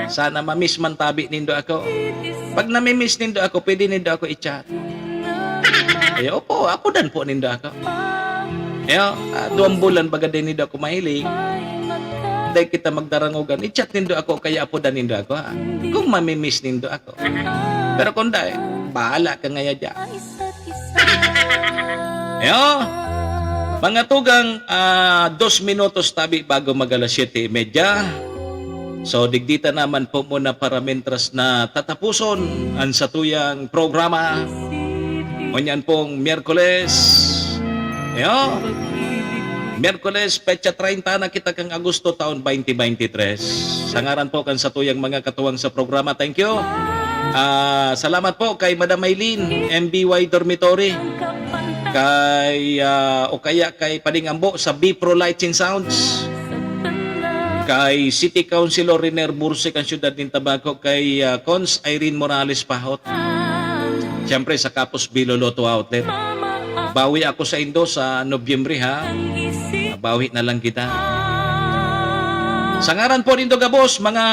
Sana ma-miss man tabi nindo ako. Pag nami-miss nindo ako, pwede nindo ako i-chat. Ay, opo, apodan po nindo ako. Yo, ah, duwang bulan baga din nindo ako mahiling. Dai kita magdarangogan. I-chat nindo ako, kaya apodan nindo ako, ha? Kung mami-miss nindo ako. Pero kung dai, bahala ka ngaya diyan. Yo, mga tugang, ah, dos minutos tabi bago mag alas siyete y media. So, digdi ta naman po muna para mentras na tatapuson an satuyang programa. Ngunyan pong Miyerkules. Yo. Miyerkules, petsa treinta na kita kan Agosto, taon twenty twenty-three. Sa ngaran po kan satuyang mga katuwang sa programa, thank you. Ah, salamat po kay Madam Maylene, M B Y Dormitory, kay, ah, o kaya kay Pading Ambo sa B Pro Lights and Sounds, kay City Councilor Riner Burse kan siyudad nin Tabaco, kay, ah, Cons Irene Morales Pahot. Siyempre, sa Kapos Bilo Lotto Outlet. Bawi ako saindo sa Nobyembre, ha? Bawi na lang kita. Sa ngaran po nindo gabos, mga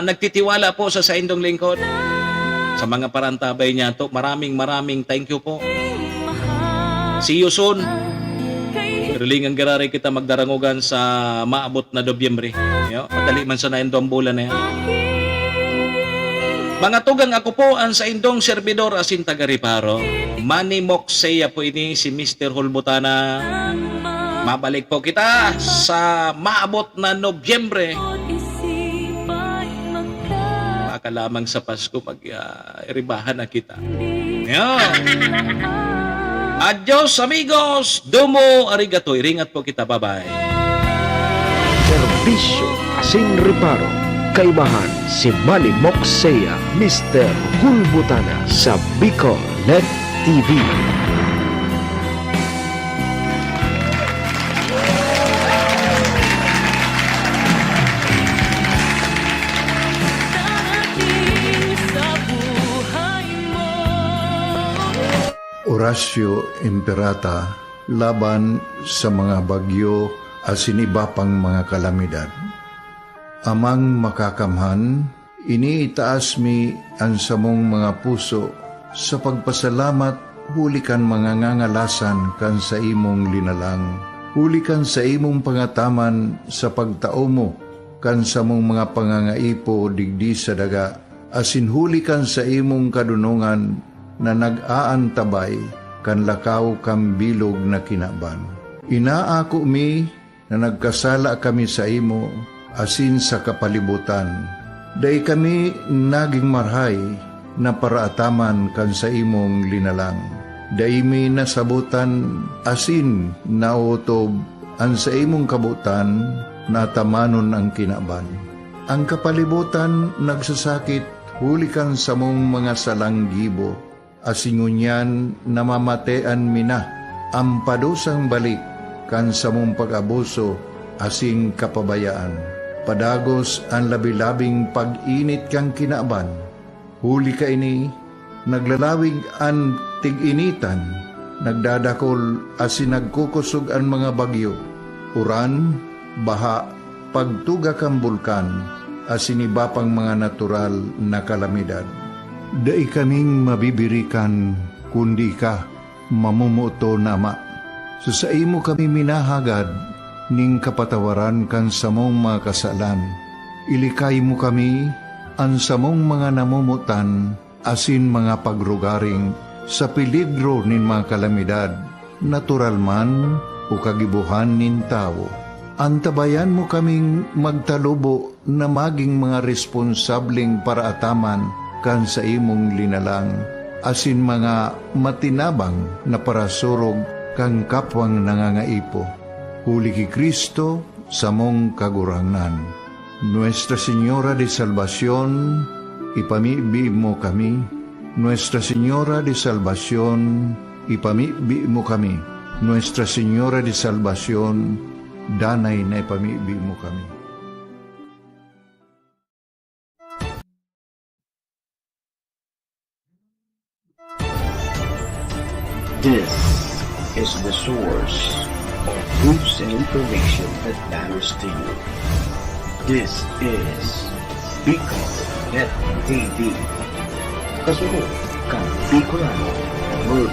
nagtitiwala po sa saindong lingkod, sa mga parantabay niyato, maraming, maraming thank you po. See you soon. Hirilingan giraray kita magdarangogan sa maabot na Nobyembre. Yo, madali man sana yung duwang bulan na yan. Mga tugang, ako po ang saindong serbidor asin taga-reparo. Manny Moxea po ini, si Mister Hulbutana. Mabalik po kita sa maabot na Nobyembre. Baka lamang sa Pasko, mag, ah, ribahan na kita. Yan. Adios, amigos. Domo arigato. Iringat po kita. Bye-bye. Serbisyo asin reparo. Kaibahan si Manny Moxea, Mister Hulbutana sa Bicolet T V. Horacio Imperata laban sa mga bagyo asin iba pang mga kalamidad. Amang Makakamhan, iniitaas mi an samong mga puso sa pagpasalamat huli kan mga ngangalasan kan saimong linalang, huli kan saimong pangataman sa pagtao mo kan samong mga pangangaipo digdi sa daga, asin huli kan saimong kadonongan na nag-aantabay kan lakaw kan bilog na kinaban. Inaako mi na nagkasala kami saimo asin sa kapalibotan. Dai kami nagin marahay na paraataman kan saimong linalang. Dai mi nasabotan asin naotob an saimong kabotan na atamanon an kinaban. An kapalibotan nagsasakit huli kan samong mga salang gibo, asin ngunyan namamatean mi na an padusang balik kan samong pag-abuso asin kapabayaan. Padagos an labi-labing pag-init kan kinaban. Huli kaini, naglalawig an tig-initan, nagdadakol asin nagkukosog an mga bagyo, uran, baha, pagtuga kan bulkan, asin iba pang mga natural na kalamidad. Dai kaming mabibirikan, kundi ika, mamomoton na Ama. Sa saimo kami minahagad nin kapatawaran kan samong mga kasalan. Ilikay mo kami, an samong mga namomotan, asin mga pagrugaring sa peligro nin mga kalamidad, natural man o kagibohan nin tawo. Antabayan mo kaming magtalubo na magin mga responsableng paraataman kan saimong linalang, asin mga matinabang na parasurog kan kapwang nangangaipo. Huli ki Cristo, samong Kagurangnan. Nuestra Señora de Salvacion, ipamibi mo kami. Nuestra Señora de Salvacion, ipamibi mo kami. Nuestra Señora de Salvacion, danay na ipamibi mo kami. This is the source of news and information that matters to you. This is Bicol Net T V. Kasunod kan Bicolano World